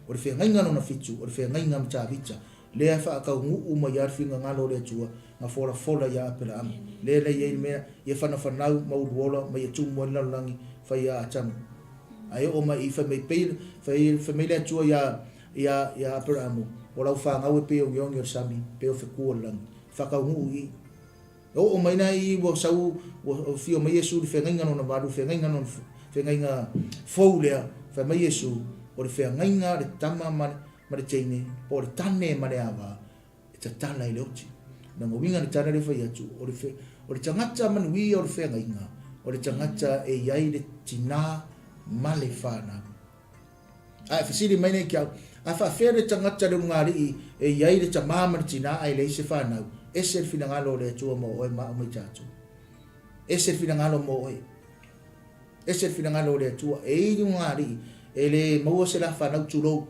O le feagaiga lona fitu, o le feagaiga ma Tavita, lea e faataunuu mai ai le finagalo o le Atua, na folafola ia Aperaamo. Lea la e i ai le mea, ia fanafanau ma uluola ma ia tumu ai le lalolagi, fai ia Atamu. Ae oo mai i, fai mai pei, fai, fai mai le Atua ia, ia, ia Aperaamo, O lau fanau e pei o ogeoge o le sami, pei o feku o le lagi. Faataunuu i i. E oo mai la i ua sau, ua afio mai Iesu i le feagaiga lona valu, feagaiga lona, feagaiga fou lea, fai mai Iesu, o le feagaiga a le tama ma le, ma le teine, po o le tane ma le ava, e tatala i le oti. O lona uiga le tala lea e fai atu, o le fe, o le tagata manuia o le feagaiga, o le tagata e i ai le tinā ma le fanau. A e fesili mai nei ki au, A faafea le tagata le ulugalii e i ai le tamā ma le tinā ae leai se fanau? Ese le finagalo o le Atua mo oe ma au mai tatou. Ese le finagalo mo oe. Ese le finagalo o le Atua. E i le ulugalii e le maua se la fanau tulou.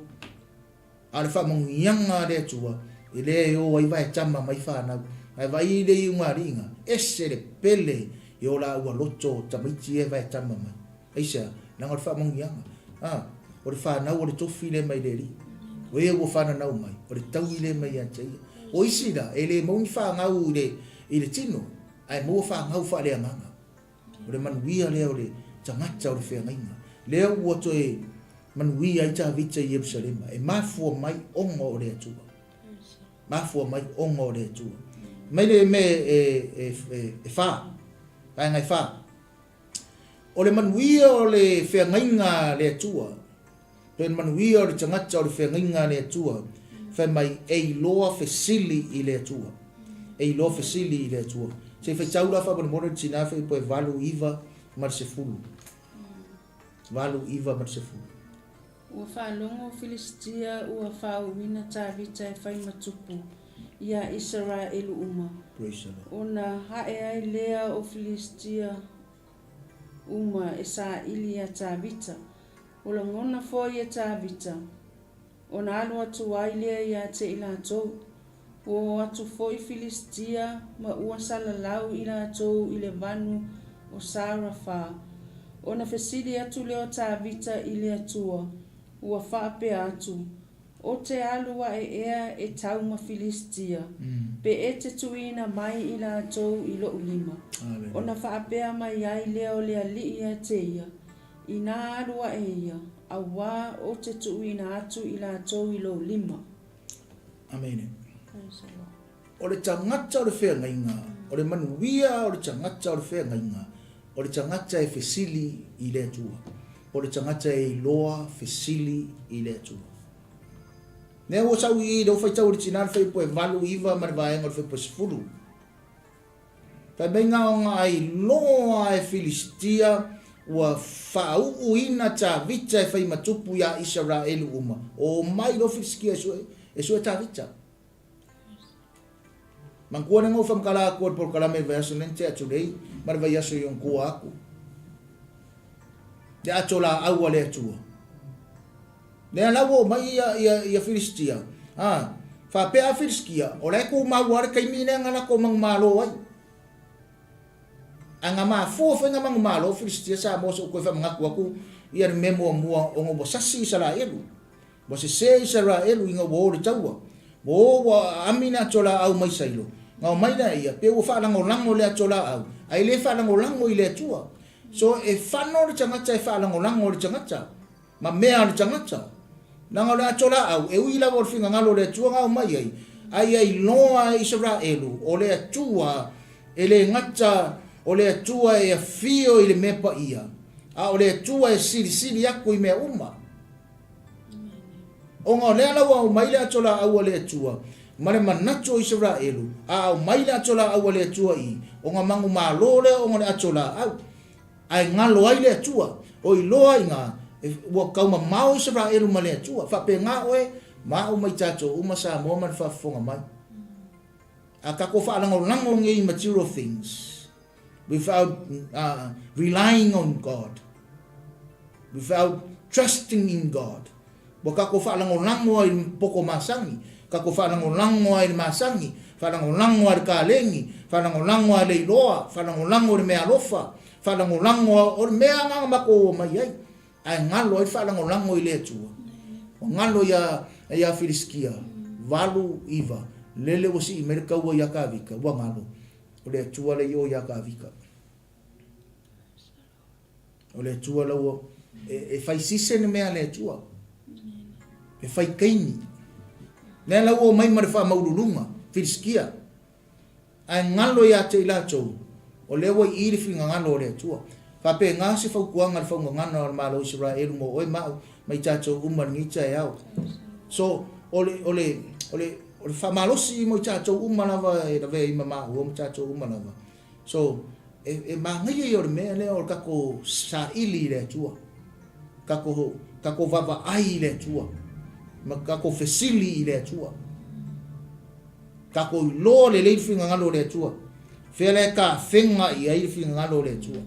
A o le faamanuiaga a le Atua, e lea e o ai vae tama mai fanau. Ae vaai le iugaaliiga, ese le pele i o laua loto tamaiti ia e vae tama mai. Aisea? Leaga o le faamanuiaga. A, o le fanau o le tofi lea mai le Alii. O e ua fananau mai, o le taui lea mai ia te Ia. O isi la, e le maua ni fanau i le, i le tino, ae maua fanau faaleagaga. O le manuia lea o le tagata o le feagaiga. Lea ua toe manuia ai Tavita i Ierusalema, e mafua mai ona o le Atua. Mafua mai ona o le Atua. Mai le mea e, e, e, e fa, vaega e fa. O le manuia o le feagaiga a le Atua, pe le manuia o le tagata o le feagaiga a le Atua, fai mai e iloa fesili i le Atua. E iloa fesili i le Atua. Se i faitau la faamolemole le tina fai po e 8, 9 ma le 10. 8, 9 ma le 10. Ua faalogo Filistia ua faauuina Tavita e fai ma tupu iā Isaraelu uma. Ona hae ai lea o Filistia uma e saili iā Tavita. Ua lagona foi e Tavita, ona alu atu ai lea ia te i latou. Ua o atu foi Filistia ma ua salalau i latou i le vanu o Sarafa. Ona fesili atu lea o Tavita i le Atua, ua faapea atu, O te alu ae ea e tau ma Filistia, pe e te tuuina mai i latou i loʻu lima? Ona faapea mai ai lea o le Alii ia te ia, Inā alu ae ia, auā o te tuuina atu i latou i lou lima. Amene. O le tagata o le feagaiga, o le manuia o le tagata o le feagaiga, o le tagata e fesili i le Atua. O le tagata e iloa fesili i le Atua. Mea ua sau i i, lea ua faitau e le tina le fuaiupu e 8, 9 ma le vaega o le fuaiupu e 10. Fai mai na ona ailoa e Filistia ua faauuina Tavita e fai ma tupu iā Isaraelu uma. Omai loa Filistia e sue, e sue Tavita. Manatua lea na ou faamatala atu ai le polokalame i le vaiaso nei na tea atu nei ma le vaiaso i ona tua atu. Le ato laau a le Atua. Lea la ua omai ia, ia, ia Filistia, a, faapea a Filistia, o la e tumau lava le taimi lea na latou manumalo ai. Ae na mafua foi na manumalo Filistia Samoa se i ou toe faamanatu atu ia le mea muamua ona ua sasi Isaraelu. Ua sese Isaraelu ina ua o i le taua. Ua o ua aami le ato laau mai Sailo, na omai laia, pei ua faalagolago le ato laau, ae le faalagolago i le Atua. So e fano le tagata e faalagolago i le tagata. ma mea a le tagata. Leaga o le ato laau, e ui lava o le finagalo o le Atua na aumai ai, a ia iloa e Isaraelu, o le Atua, e le gata o le Atua e afio i le mea paia, a o le Atua e silisili aku i mea uma. Ona o lea la ua aumai le ato laau a le Atua, ma le manatu o Isaraelu, a aumai le ato laau a le Atua i, ona manumalo lea ona o le ato laau. Ae galo ai le Atua, o iloa ai na, ua tau mamao Isaraelu ma le Atua. Faapena oe ma au mai tatou uma Samoa ma le faafofoga mai. A tatou faalagolago nei i material things without relying on God, without trusting in God. Ua tatou faalagolago ai i le poto masani, tatou faalagolago ai i le masani, faalagolago ai i le kaleni, faalagolago ai i le iloa, faalagolago i le meaalofa, faalagolago a, o le mea lena na matou omai ai, ae galo ai le faalagolago i le Atua. Ua galo ia, ia Filisitia, 8, 9, lele ua sii mai le taua ia Tavita, ua galo, o le Atua lea i o ia Tavita. O le Atua la ua e fai season mea a le Atua. E fai taimi. Lea la ua omai ma le faamaululuga, Filisitia. Ae galo ia te i latou, o lea ua i i le finagalo o le Atua. Faapena se fautuaga a le faugagana o le Malo o Isaraelu mo oe ma au, ma i tatou uma i lenei taeao. So, o le, o le, o le, o le faamalosi mo i tatou uma lava e lavea ai ma maua ma tatou uma lava. So, e, e manaia ia o le mea lea o le tatou saili i le Atua. Tatou, tatou vaavaai i le Atua. Ma tatou fesili i le Atua. Tatou iloa lelei le finagalo o le Atua. Fea la e tafega i ai le finagalo o le Atua.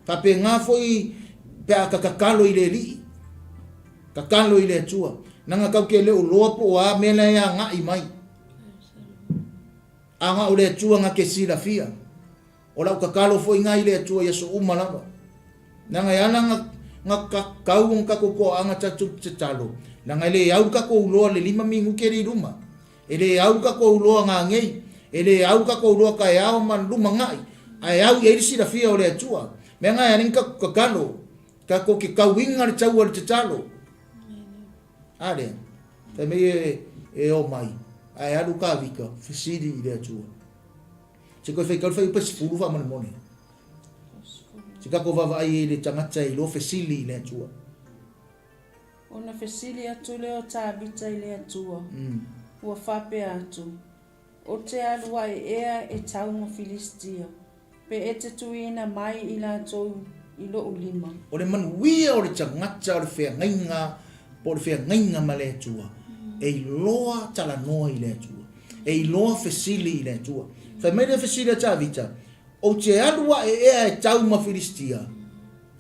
Faapena foi pe a ta tatalo i le Alii. Tatalo i le Atua. Leaga tatou te le o iloa po o a mea la e agai mai. A na o le Atua na te silafia. O lau tatalo foi na i le Atua i aso uma lava. Leaga e ala na, na tatau ona tatou toaaga tatou te tatalo, leaga e le au le tatou loa le lima minute le i luma. E le au le tatou loa nanei. E le au le tatou loa taeao ma lumanai. Ae au i ai le silafia o le Atua. Mea na e ala ai ona tatou tatalo. Tatou te tauina le taua i le tatalo. A lea, fai mai e, e omai, ae alu Tavita, fesili i le Atua. Se koe faitau le fuaiupu e 10 faamolemole. Se tatou vaavaai ai i le tagata e iloa fesili i le Atua. Ona fesili atu lea o Tavita i le Atua, ua faapea atu, Ou te alu ae ea e tau ma Filistia, pe e te tuuina mai i latou i lou lima. O le manuia o le tagata o le feagaiga po o le feagaiga ma le Atua, e iloa talanoa i le Atua, e iloa fesili i le Atua. Fai mai le fesili a Tavita, Ou te alu ae ea e tau ma Filistia?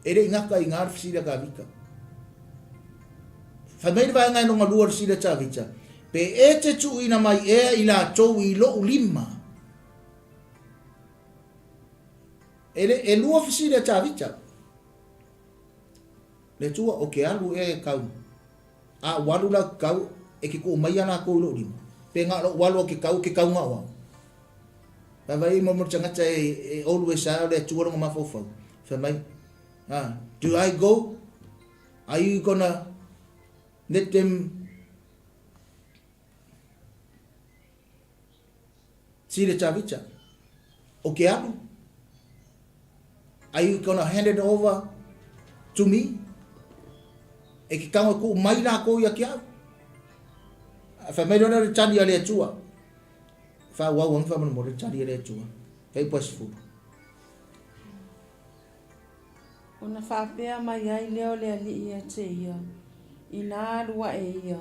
E le i gata i ina le fesili a Tavita. Fai mai le vaega e lona lua o le fesili a Tavita, Pe e te tuuina mai ea i latou i lou lima? E le, e lua fesili a Tavita. Le Atua, o ke alu ea e kau. A ua alu la kau, e ke kuu mai ia lakou i lou lima. Pe na o lou alu a ke kau, ke kauga o au. Vaavaai mo mo le tagata e, e always a o le Atua lona mafaufau. Fai mai, ah, do I go? Are you gonna let them see the Tavita? O ke alu? Are you gonna hand it over to me? E ke kanga ku mai lākou ia ke au. Fai mai lona le tali a le Atua. Faaauau ane faamolemole le tali a le Atua. Fai upu e 10. Ona faapea mai ai lea o le Alii ia te ia, Inā alu ae ia,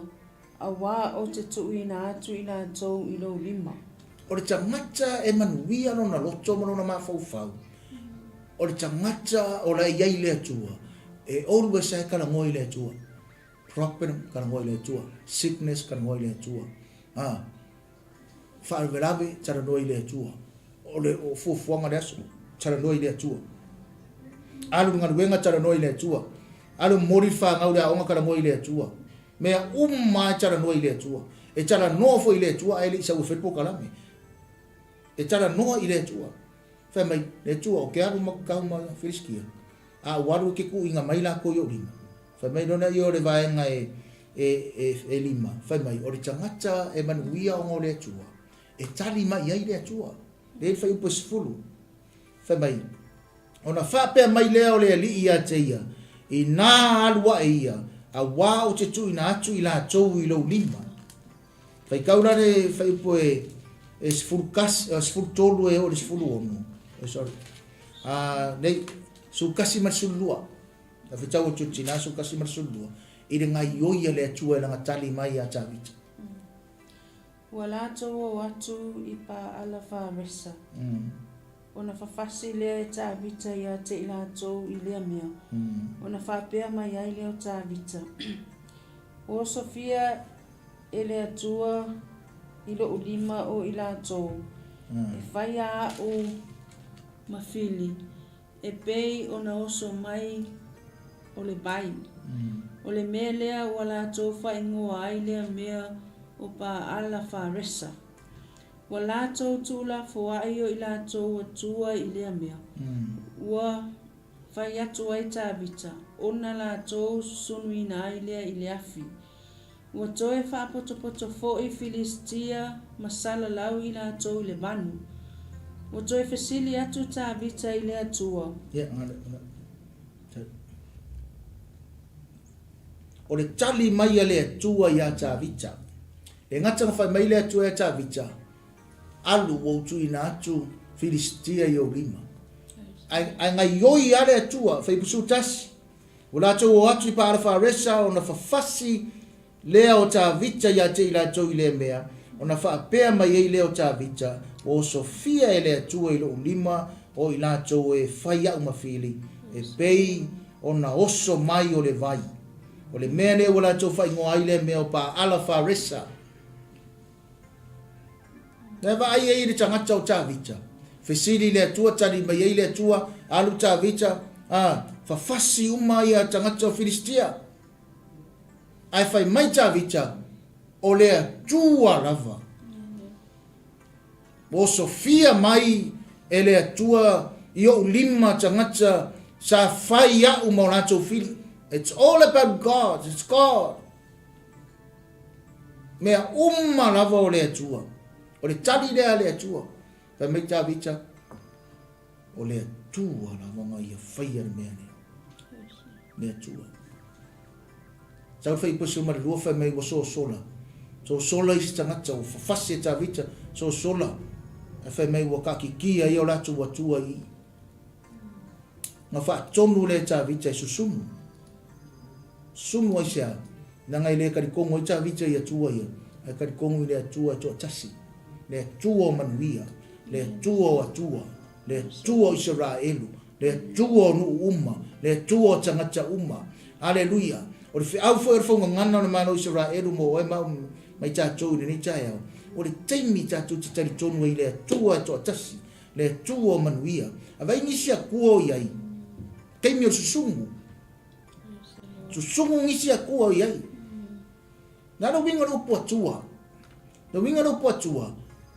auā ou te tuuina atu i latou i lou lima. O le tagata e manuia lona loto ma lona mafaufau, o le tagata o la e i ai le Atua, e always lava e talanoa i le Atua. Problem, talanoa i le Atua. Sickness, talanoa i le Atua. A, faalavelave, talanoa i le Atua. O le o fuafuaga o le aso, talanoa i le Atua. Alu i le galuega, talanoa i le Atua. Alu momoli le fanau i le aoga, talanoa i le Atua. Mea uma lava e talanoa i le Atua. E talanoa foi i le Atua ae le i sau e fai le polokalame. E talanoa i le Atua. Fai mai, le Atua, ou te alu ma tau ma Filisitia, a ou alu e te tuuina mai latou i ou lima. Fai mai lona ia o le vaega e, e, e, e lima, fai mai, o le tagata e manuia ona o le Atua, e tali mai ai le Atua. Lea le fuaiupu e 10. Fai mai, ona faapea mai lea o le Alii ia te ia, Inā alu ae ia, auā ou te tuuina atu i latou i lou lima. Faitau la le fuaiupu e, e 11, 13 e oo i le 16. Oh, sorry. Nei, 11 ma le 12. Na faitau atu e le tina 11 ma le 12, i le gaioi a le Atua i lana tali mai ia Tavita. Ua latou o atu i Paala Faresa. Ona fafasi lea e Tavita ia te i latou i lea mea. Ona faapea mai ai lea o Tavita, Ua osofia e le Atua i loʻu lima o i latou, e faia aʻu ma fili, e pei ona oso mai o le vai. O le mea lea ua latou faaigoa ai lea mea ʻo Paala Faresa. Ua latou tuulafoaʻi o i latou Atua i lea mea. Ua fai atu ai Tavita, ona latou susunuina ai lea i le afi. Ua toe faapotopoto foʻi Filistia ma salalau i latou i le vanu. Ua toe fesili atu Tavita i le Atua. O le tali mai a le Atua iā Tavita. E gata na fai mai le Atua iā Tavita, Alu ua ou tuuina atu Filistia i ou lima. Ae, ae gaioi lava le Atua, faipusu tasi. Ua latou o atu i Paala-Faresa ona fafasi lea o Tavita ia te i latou i lea mea, ona faapea mai ai lea o Tavita, Ua osofia e le Atua i lou lima o i latou e fai aʻu ma fili, e pei ona oso mai o le vai. O le mea lea ua latou faaigoa ai lea mea o Paala-Faresa. Na vaai ai le tagata o Tavita. Fesili le Atua, tali mai ai le Atua, alu Tavita, a, fafasi uma ia tagata o Filistia. Ae fai mai Tavita, o le Atua lava. Ua osofia mai e le Atua i ou lima tagata sa fai aʻu ma o latou fili. It's all about God, it's God. Mea uma lava o le Atua. O le tali lea a le Atua. Fai mai Tavita, o le Atua lava na ia faia le mea lea. Le Atua. Sau fai pusi ma le lua fai mai ua sosola. Sosola isi tagata ua fafasi e Tavita, sosola. Ae fai mai ua kakikia ia o latou Atua i i. Na faatonu lea e Tavita e susunu. Susunu aisea? Leaga e le talitonu ai Tavita i Atua ia, ae talitonu i le Atua e toatasi, le Atua o manuia, le Atua o Atua, le Atua o Isaraelu, le Atua o nuu uma, le Atua o tagata uma. Aleluia! O le feau foi o le faugagana o le Malo o Isaraelu mo oe ma au ma i tatou i lenei taeao, o le taimi tatou te talitonu ai i le Atua e toatasi, le Atua o manuia. A vaai nisi Atua o i ai, taimi o le susunu, Susugu nisi Atua o i ai. Na le uiga o le upu Atua. Le uiga o le upu Atua,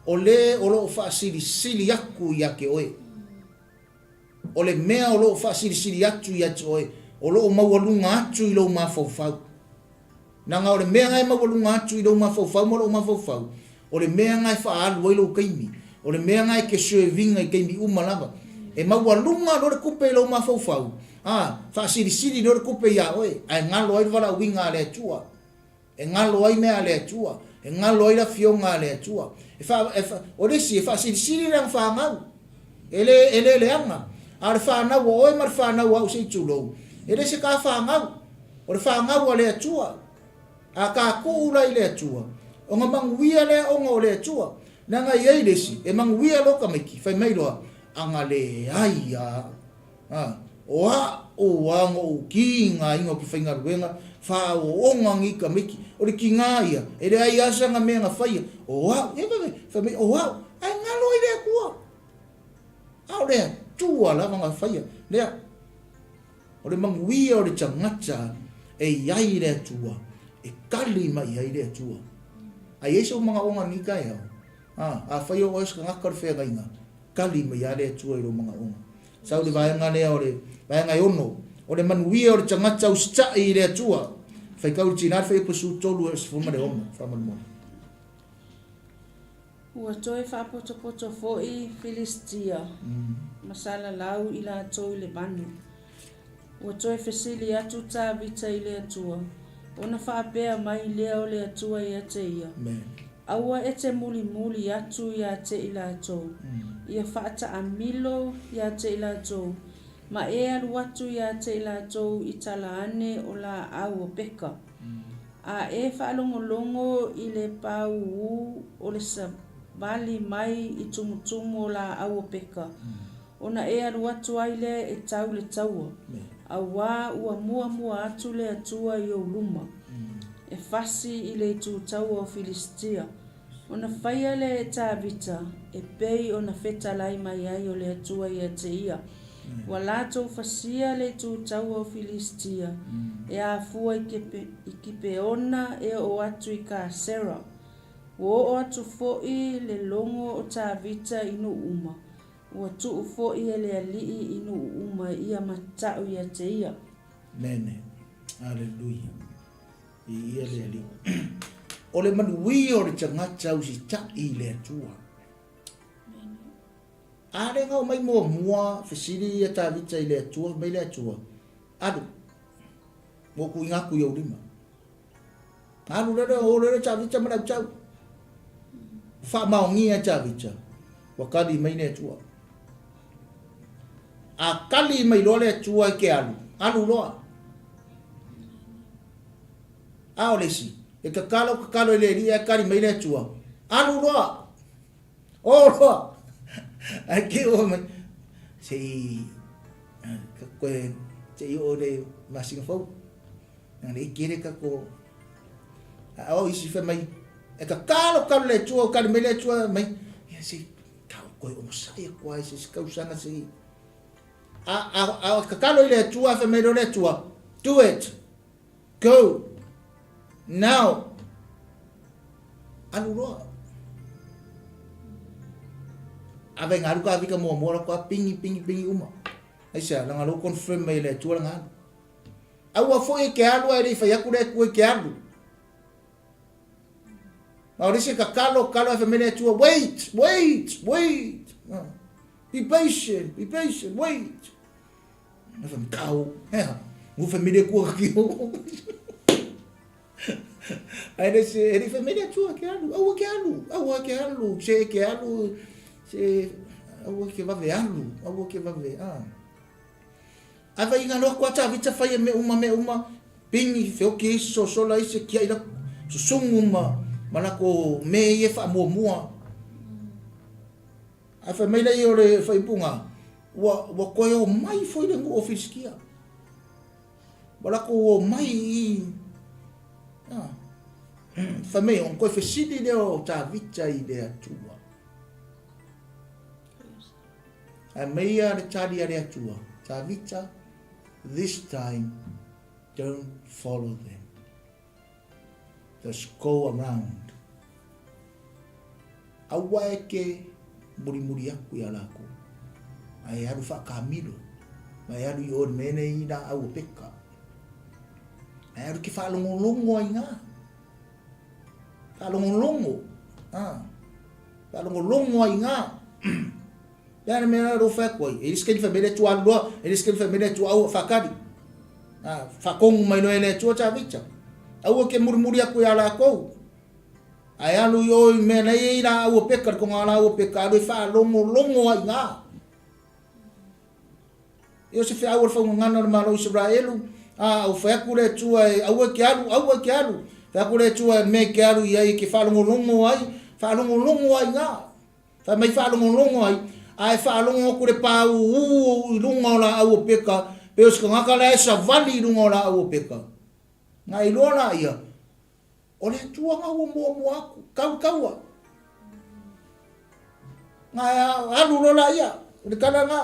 o le o lo o faasilisili atu ia te oe. O le mea o lo o faasilisili atu ia te oe, o lo o maualuga atu i lou mafaufau. Leaga o le mea na e maualuga atu i lou mafaufau ma lou mafaufau, o le mea na e faaalu ai lou taimi, o le mea na e te serve ina i taimi uma lava. E maualuga loa le tupe i lou mafaufau, a, faasilisili loa le tupe ia oe, ae galo ai le valaauina a le Atua. E galo ai mea a le Atua. E galo ai le Afioga a le Atua. E fa, e fa, o le isi, e faasilisili lana fanau. E le, e le leaga. A o le fanau a oe ma le fanau a au se i tulou, e le se ta fanau. O le fanau a le Atua. A ta tuu la i le Atua, ona manuia lea ona o le Atua. Leaga e i ai le isi, e manuia loa tamaiti, fai mai loa, Ana leai a au. A, o a'u a na ou kigaina ou te faigaluega, faaooga nei tamaiti. O le kiga ia, e leai a sana mea na faia, o a'u, e vave, fai mai, o a'u, ae galo ai le Atua. A o le Atua lava na faia, lea. O le manuia o le tagata e i ai le Atua, e kali mai i ai le Atua. A i ai sou manaoga i lenei taeao, a, afai o oe o se tagata o le feagaiga, kali mai lava le Atua i lou manaoga. Sau le vaega lea o le vaega e ono, o le manuia o le tagata usitai i le Atua. Faitau le tina le fuaiupu 13 e 16, faamolemole. Ua toe faapotopoto foi Filistia ma salalau i latou i le vanu. Ua toe fesili atu Tavita i le Atua, ona faapea mai lea o le Atua ia te ia, Aua e te mulimuli atu ia te i latou, ia faataamilo ia te i latou, ma e alu atu ia te i latou i tala ane o laau o peka. A e faalogologo i le pāūū o le savali mai i tumutumu o laau o peka, ona e alu atu ai lea e tau le taua, auā ua muamua atu le Atua i ou luma. e fasi i le itutaua o Filisitia. Ona faia lea e Tavita e pei ona fetalai mai ai o le Atua ia te ia. Ua latou fasia le itutaua o Filisitia e afua i Kipeona e oo atu i Kasera. Ua oo atu foi le logo o Tavita i nuu uma, ua tuu foi e le Alii i nuu uma ia matau ia te ia. Mene. Aleluia. Viia le Alii. O le manuia o le tagata usitai i le Atua. A le gao mai muamua fesili ia Tavita i le Atua, mai le Atua, alu, ua ou tuuina atu i ou lima. Alu lele, o lele Tavita ma le autau. Faamaonia e Tavita, ua kali mai le Atua. A kali mai loa le Atua e ke alu, alu loa. A o le isi, e tatalo tatalo i le Alii ae kali mai le Atua, alu loa, o loa. Ae ke o mai, se i, koe, se i oo le masina fou. Nā le kere ka ko, a o isi fai mai, e tatalo tatalo le Atua, kali mai le Atua mai, ia se i, tau koe onosai aku ai se isi tausaga se i, a, a, a tatalo i le Atua, fai mai loa le Atua, do it. Go! Now! Alu loa. Ave ngalu ka vika muamua la koa pingi pingi pingi uma. Aisea, langa lou confirm mai e le Atua langa alu. Aua foi e ke alu ae le i fai atu le Atua i ke alu. Ma o le isi e tatalo, tatalo ae fai mai le Atua, wait, wait, wait. Be patient, be patient, wait. Na fai kau, ea, ngu familia kua ki o. Ai le se, e le familia tua ke alu, aua ke alu, aua ke alu, se ke alu, se, aua ke vave alu, aua ke vave, ah. Ai vai ngā loa kua tā vita whai e me uma, me uma, pingi, whioki isi, sosola isi, kia ila, susungu ma, ma lako me i e wha mua mua. Ae fai mai lea o le faaiupuga, Ua, ua toe omai foi le nuu o Filisitia. Ua latou omai i, ah, fai mai, ona toe fesili lea o Tavita i le Atua. Ae mai ia le tali a le Atua, Tavita, this time don't follow them. Just go around. Aua e ke mulimuli aku iā lākou, a e alu whaakamilo, ma e alu i o le mea nei i laau o peka. A e alu ke whaalongolongo ai ngā. Whaalongolongo. Ah. Whaalongolongo ai ngā. Pea le mea ro whai koe. E riske ni whamere tu alu loa, e riske ni whamere tu au whakari. Ah, whakongu mai loa e le atua tā vita. Aua ke murimuri aku i a lākou. Ae alu i o i mea nei e i rā aua peka, ko ngā rā aua peka, alu e whaalongolongo ai ngā. E o se wheau o le whaungangana o le malo Israelu, a au whai aku le atua e aua ke alu, aua ke alu. Whai aku le atua e mea ke alu i ai ke whaalongolongo ai, whaalongolongo ai ngā. Whai mai whaalongolongo ai, a e whaalongo aku le pāūū i lunga o la aua peka, pe o se kangaka la e savali i lunga o la aua peka. Ngā iloa la ia, O le Atua nga ua muamua aku, kau kaua. Nga alu loa laia, o le tala nga.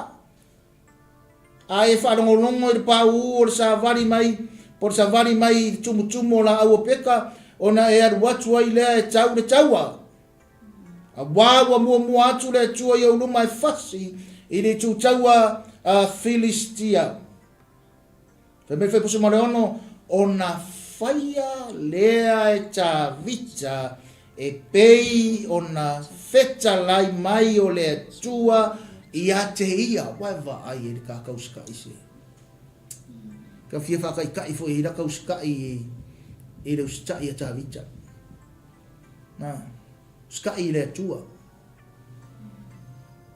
A e faalogologo i le pauu o le savali mai, po o le savali mai i le tumutumu o laau o peka, ona e alu atu ai lea e tau le taua. Auā ua muamua atu le Atua i ou luma e fasi i le itu taua a Filistia. Fai mai Faipusi ma Leono, ona faia lea e Tavita e pei ona fetalai mai o le Atua ia te ia. Ua e vaai e le kākau sikaʻi se. Ka fia whakaikaʻi foi i rakau sikaʻi i le usitaʻi a Tavita. Nā, usikaʻi i le Atua.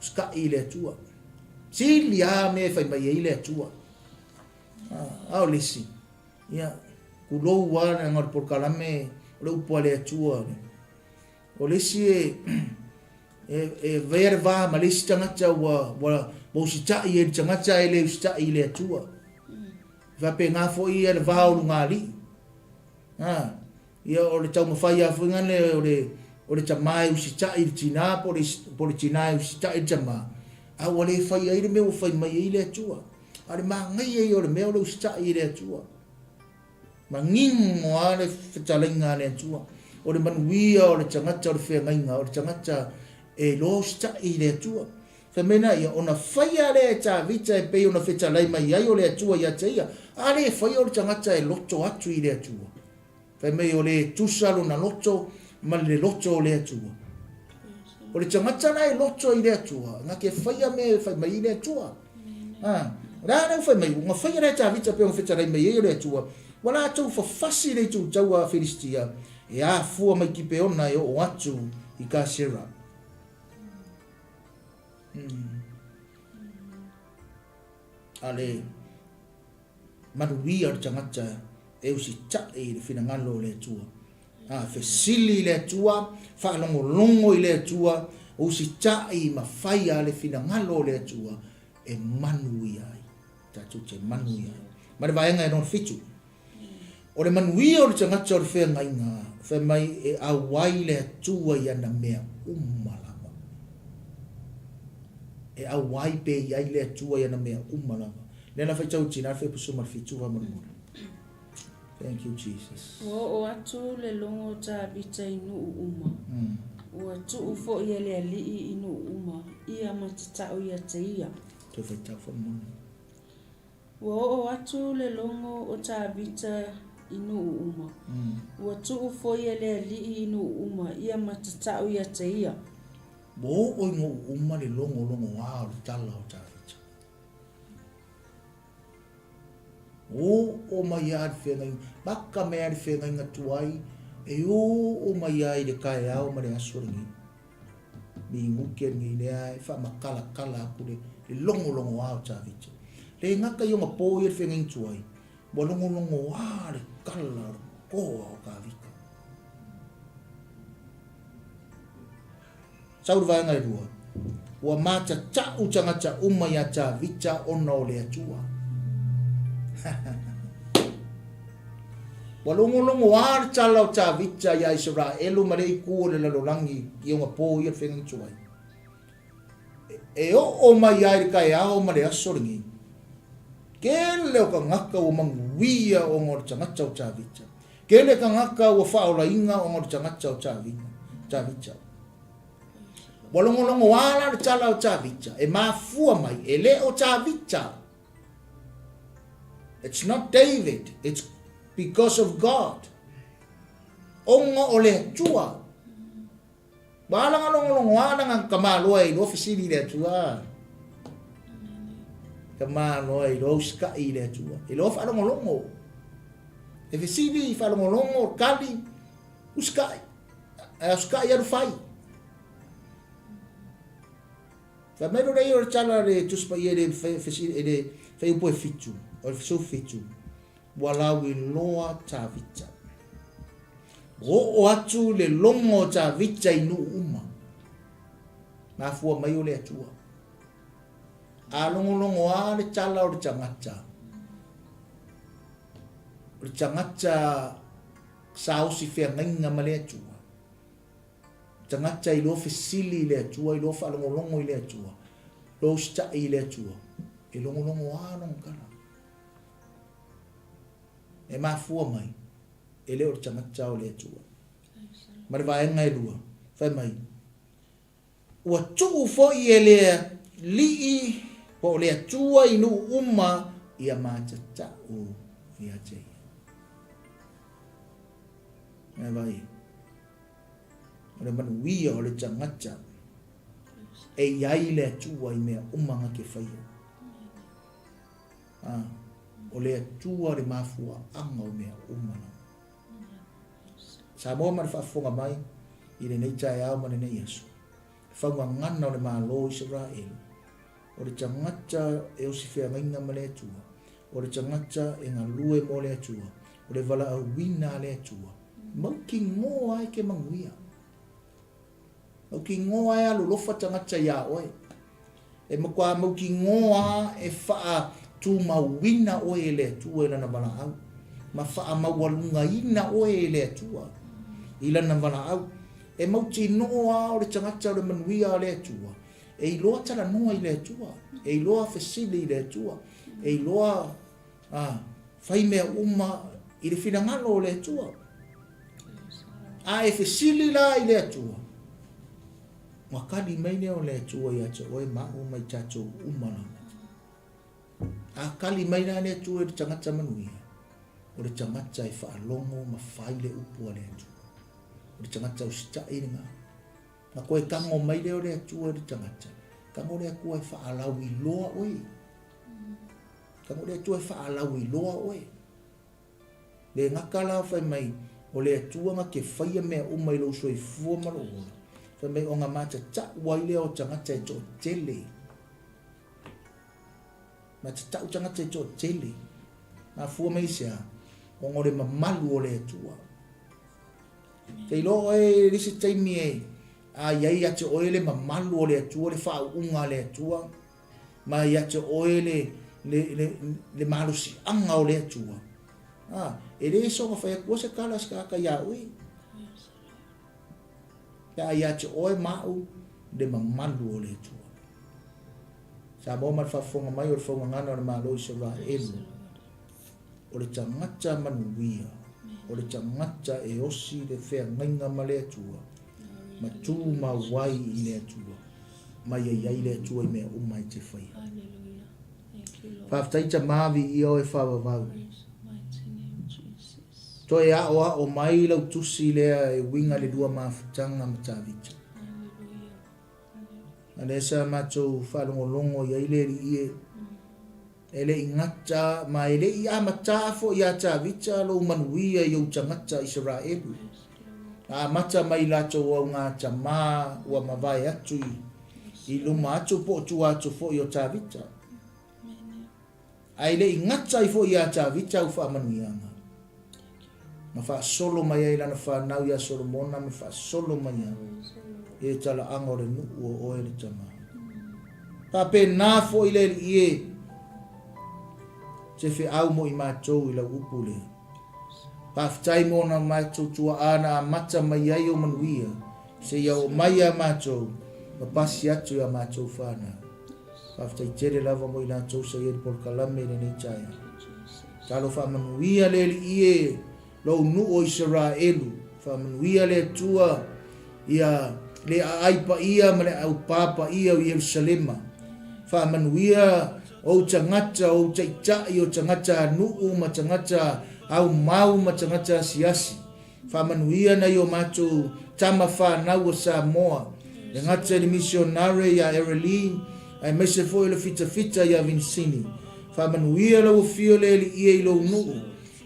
Usikaʻi i le Atua. Sili a me e whai mai ai le Atua. A o le isi, ia, kulou lava leaga o le polokalame o le upu a le Atua. O le isi e, e, e vaea le va ma le isi tagata ua, ua, ua usitai e le tagata ae le usitai i le Atua. E faapena foi ia le va o luga alii. A. Ia o le taumafai lava foi lea o le o le tama e usitai i le tina po o le po o le tina e usitai i le tama, a ua le fai ai le mea ua fai mai ai le Atua. A o le manaia ia o le mea o le usitai i le Atua. Manino lava le fetalaiga a le Atua. O le manuia o le tagata o le feagaiga, o le tagata e iloa usitai i le Atua. Fai mai la ia, ona faia lea e Tavita e pei ona fetalai mai ai o le Atua ia te ia, a le faia o le tagata e loto atu i le Atua. Fai mai o le tusa lona loto ma le loto o le Atua. O le tagata la e loto i le Atua, na te faia mea e fai mai ai le Atua. A, o le a lea ua fai mai, ua faia lea e Tavita pei ona fetalai mai ai o le Atua, ua latou fafasi le itu taua a Filistia e afua mai Kipeona e oo atu i Kasera. A le manuia o le tagata e usitai i le finagalo o le Atua. A fesili i le Atua, faalogologo i le Atua, usitai ma faia le finagalo o le Atua e manuia ai. Tatou te manuia ai. Ma le vaega e lona fitu. O le manuia o le tagata o le feagaiga, fai mai e auai le Atua i ana mea uma lava. E auai pe i ai le Atua i ana mea uma lava. Lea na faitau i tina le faipusu ma le fitu faamolemole. Thank you Jesus. Ua oo atu le logo o Tavita i nuu uma. Ua tuu foi e le Alii i nuu uma ia matatau ia te ia. Toe faitau faamolemole. Ua oo atu le logo o Tavita i nuu uma. Ua tuu foi e le Alii i nuu uma ia matatau ia te ia. Ua oo i nuu uma le logologoa o le tala o Tavita. Oo mai lava le feagaiga, maka mai lava le feagaiga tuai, e oo mai lava i le taeao ma le aso lenei. Minute lenei lea e faamatalatala atu le logologoa o Tavita. Le gata i ona po ia le feagaiga tuai, ua logologoa le tala o le toa o Tavita. Sau le vaega e lua, ua matatau tagata uma iā Tavita ona o le Atua. Ua logologoa le tala o Tavita iā Isaraelu ma le itu o le lalolagi i ona po ia le feagaiga tuai. E oo mai ai le taeao ma le aso lenei. Tele o tagata ua manuia ona o le tagata o Tavita. Tele tagata ua faaolaina ona o le tagata o Tavita. Ua logologoa la le tala o Tavita e mafua mai e le o Tavita. It's not David, it's because of God. Ona o le Atua. Ua ala na logologoa na tamaloa e iloa fesili i le Atua. Tamaloa e iloa usitai i le Atua. Iloa faalogologo. E fesili, faalogologo, tali, usitai. Ae usitai alu fai. Fai mai lora ia o le tala le Tusi Paia e le fesili e le faiupu e fitu, o le fesu fitu. Ua lauiloa Tavita. Oo atu le logo o Tavita i nuu uma. Mafua mai o le Atua. A logologo a le tala o le tagata. O le tagata saosi feagaiga ma le Atua. Tagata iloa fesili i le Atua, iloa faalogologo i le Atua, iloa usitai i le Atua, e logologo a lona tala. E mafua mai, e le o le tagata o le Atua. Ma le vaega e lua, fai mai, ua tuu foi e le Alii po o le Atua i nuu uma ia matatau ia te ia. Ngai vai, o le manuia o le tagata e i ai le Atua i mea uma na te faia. A, o le Atua le mafuaaga o mea uma lava. Samoa ma le faafofoga mai i lenei taeao ma lenei aso, le faugagana o le Malo o Isaraelu, o le tagata e osi feagaiga ma le Atua, o le tagata e galue mo le Atua, o le valaauina a le Atua, mautinoa ai ke manuia. Mautinoa e alolofa tagata iā oe. E matua mautinoa e faatumauina oe e le Atua i Lana valaau, ma faamaualugaina oe e le Atua. i lana valaau. E mautinoa a o le tagata o le manuia a le Atua, e iloa talanoa i le Atua, e iloa fesili i le Atua, e iloa a fai mea uma i le finagalo o le Atua. A e fesili la i le Atua, ona kali mai lea o le Atua ia te oe ma au ma i tatou uma lava. A kali mai la le Atua i le tagata manuia, o le tagata e faalogo ma fai le upu a le Atua. O le tagata usitai lena. Na koe tago mai lea o le Atua i le tagata, tago le Atua e faalauiloa oe. Tago le Atua e faalauiloa oe. Le gata la fai mai, o le Atua na te faia mea uma i lou soifua ma lou ola. Fai mai, ona matatau ai lea o tagata e toatele. Matatau tagata e toatele. Mafua mai i se a? Ona o le mamalu o le Atua. Te iloa oe i le isi taimi e a i ai ia te oe le mamalu o le Atua, le faauuga a le Atua, ma ia te oe le, le, le, le malosiaga o le Atua. A, e le soona fai atua se tala a se tagata iā oe. Pe a ia te oe ma au le mamalu o le Atua. Samoa ma le faafofoga mai o le faugagana o le Malo o Isaraelu. O le tagata manuia, o le tagata e osi le feagaiga ma le Atua, ma tumau ai i le Atua, ma ia i ai le Atua i mea uma e te faia. Faafetai Tama viia oe faavavau. Toe aoao mai lau tusi lea e uiga le lua mafutaga ma Tavita. A lea sa matou faalogologo i ai le Alii e. E le i gata ma e le i amata foi iā Tavita lou manuia i ou tagata Isaraelu. Na amata mai i latou augatama ua mavae atu i luma atu po o tua atu foi o Tavita. Ae le i gata ai foi iā Tavita au faamanuiaga. Na faasolo mai ai lana fanau iā Solomona ma faasolo mai ai i le talaaga o le nuu o oe le tama. Faapena foi le Alii e, te feau mo i matou i lau upu lea. Faafetai mo na matou tuaa na amata mai ai ou manuia, seia oo mai iā matou ma pasi atu i a matou fanau. Faafetai tele lava mo i latou sa i ai i le polokalame i lenei taeao. Talo faamanuia le Alii e, lou nuu o Isaraelu, faamanuia le Atua ia le aai paia ma le aupā paia o Ierusalema. Faamanuia ou tagata, ou taitai, o tagata nuu ma tagata aumau ma tagata asiasi. Faamanuia nai o matou tama fanau o Samoa, e gata i le misionare ia Ereline, aemaise foi o le fitafita ia Vinsini. Faamanuia lau afio le Alii e i lou nuu,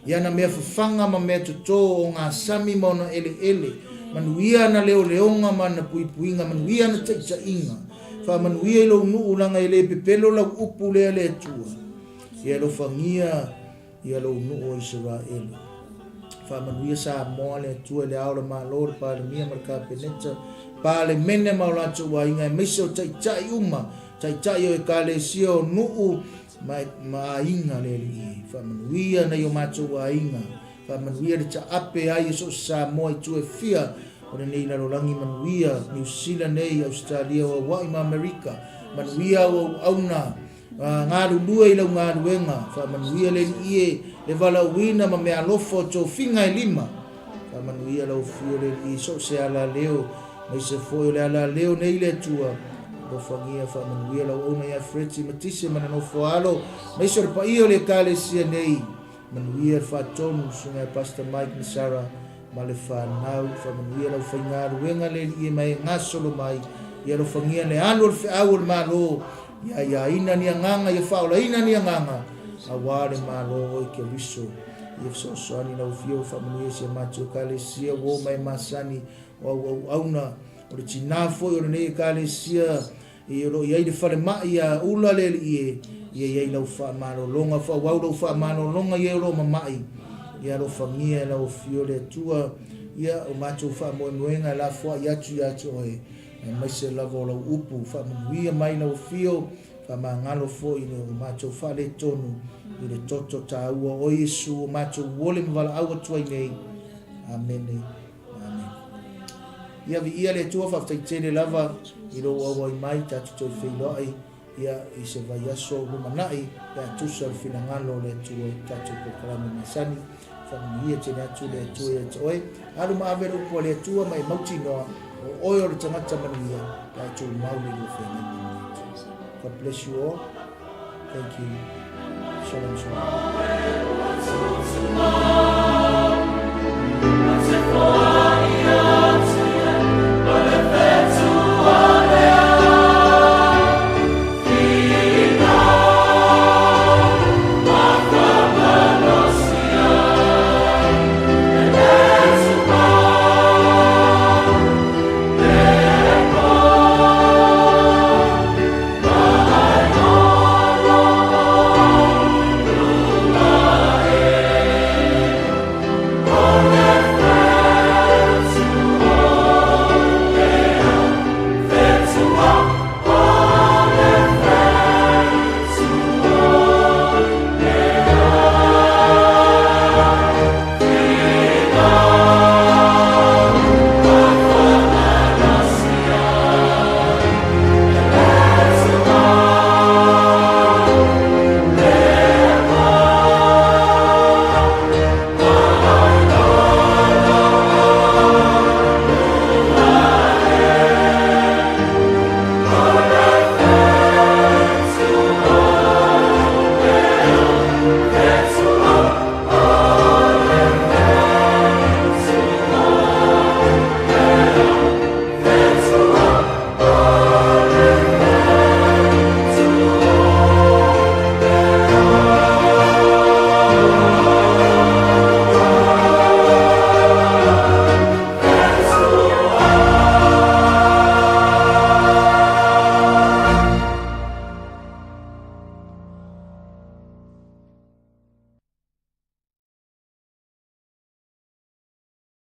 i ana mea fafaga ma mea toto o gasami ma ona eleele. Manuia ana leoleoga ma ana puipuiga, manuia ana taitaiga. Faamanuia i lou nuu leaga e le pepelo lau upu lea le Atua. Ia alofagia ia lou nuu o Isaraelu. Faamanuia Samoa le Atua i le Ao o le Malo, le Palemia ma le Kapeneta, Palemene ma o latou aiga, aemaise o taitai uma, taitai o Ekalesia, o nuu ma, ma aiga le Alii. Faamanuia nai o matou aiga, faamanuia le taape ai o so o se Samoa i tua e fia o lenei lalolagi, manuia Niu Sila nei, Ausetalia o Aua'i ma Amerika, manuia au auauna, Galulue i lau galuega, faamanuia le Alii e, le valaauina ma meaalofa o tofiga e lima. Faamanuia lau afio le Alii i so o se alaleo, maise foi o le alaleo nei le Atua. Alofagia faamanuia lau auauna ia Freti Matise ma le nofo alo, maise o le paia o le Ekalesia nei. Manuia le faatonu, Susuga ia Pastor Mike ma Sarah ma le fanau. Faamanuia lau faigaluega le Alii e ma e gasolo mai. Ia alofagia le alu o le feau o le Malo, ia aiaina ni agaga, ia faaolaina ni agaga, aua le Malo o i Keriso. Ia fesoasoani lau Afioga, faamanuia si a matou Ekalesia, ua o mai masani o au auauna, o le tinā foi o lenei Ekalesia, I o lo o i ai le falemai ia ula le alii e, ia i ai lau faamalologa, faaauau lau faamalologa i e o lo o mama'i, ia alofagia e lau Afio le Atua, ia o matou faamoemoega e lafoai atu ia te Oe, aemaise lava o lau upu, faamanuia mai lau Afio, faamagalo foi i le o matou faaletonu i le toto taua o Iesu o matou ole ma valaau atu ai nei. Amene. Amene. Ia viia le Atua, faafetai tele lava i lou auai mai tatou toe feiloai ia i se vaiaso lumanai pe a tusa le finagalo o le Atua i tatou polokalame masani. Faamanuia tele atu le Atua ia te oe. Alu ma ave le upu a le Atua ma e mautinoa o oe o le tagata manuia pe a e tumau le lua feagaiga ma le Atua. God bless you all. Thank you. Shalom, shalom.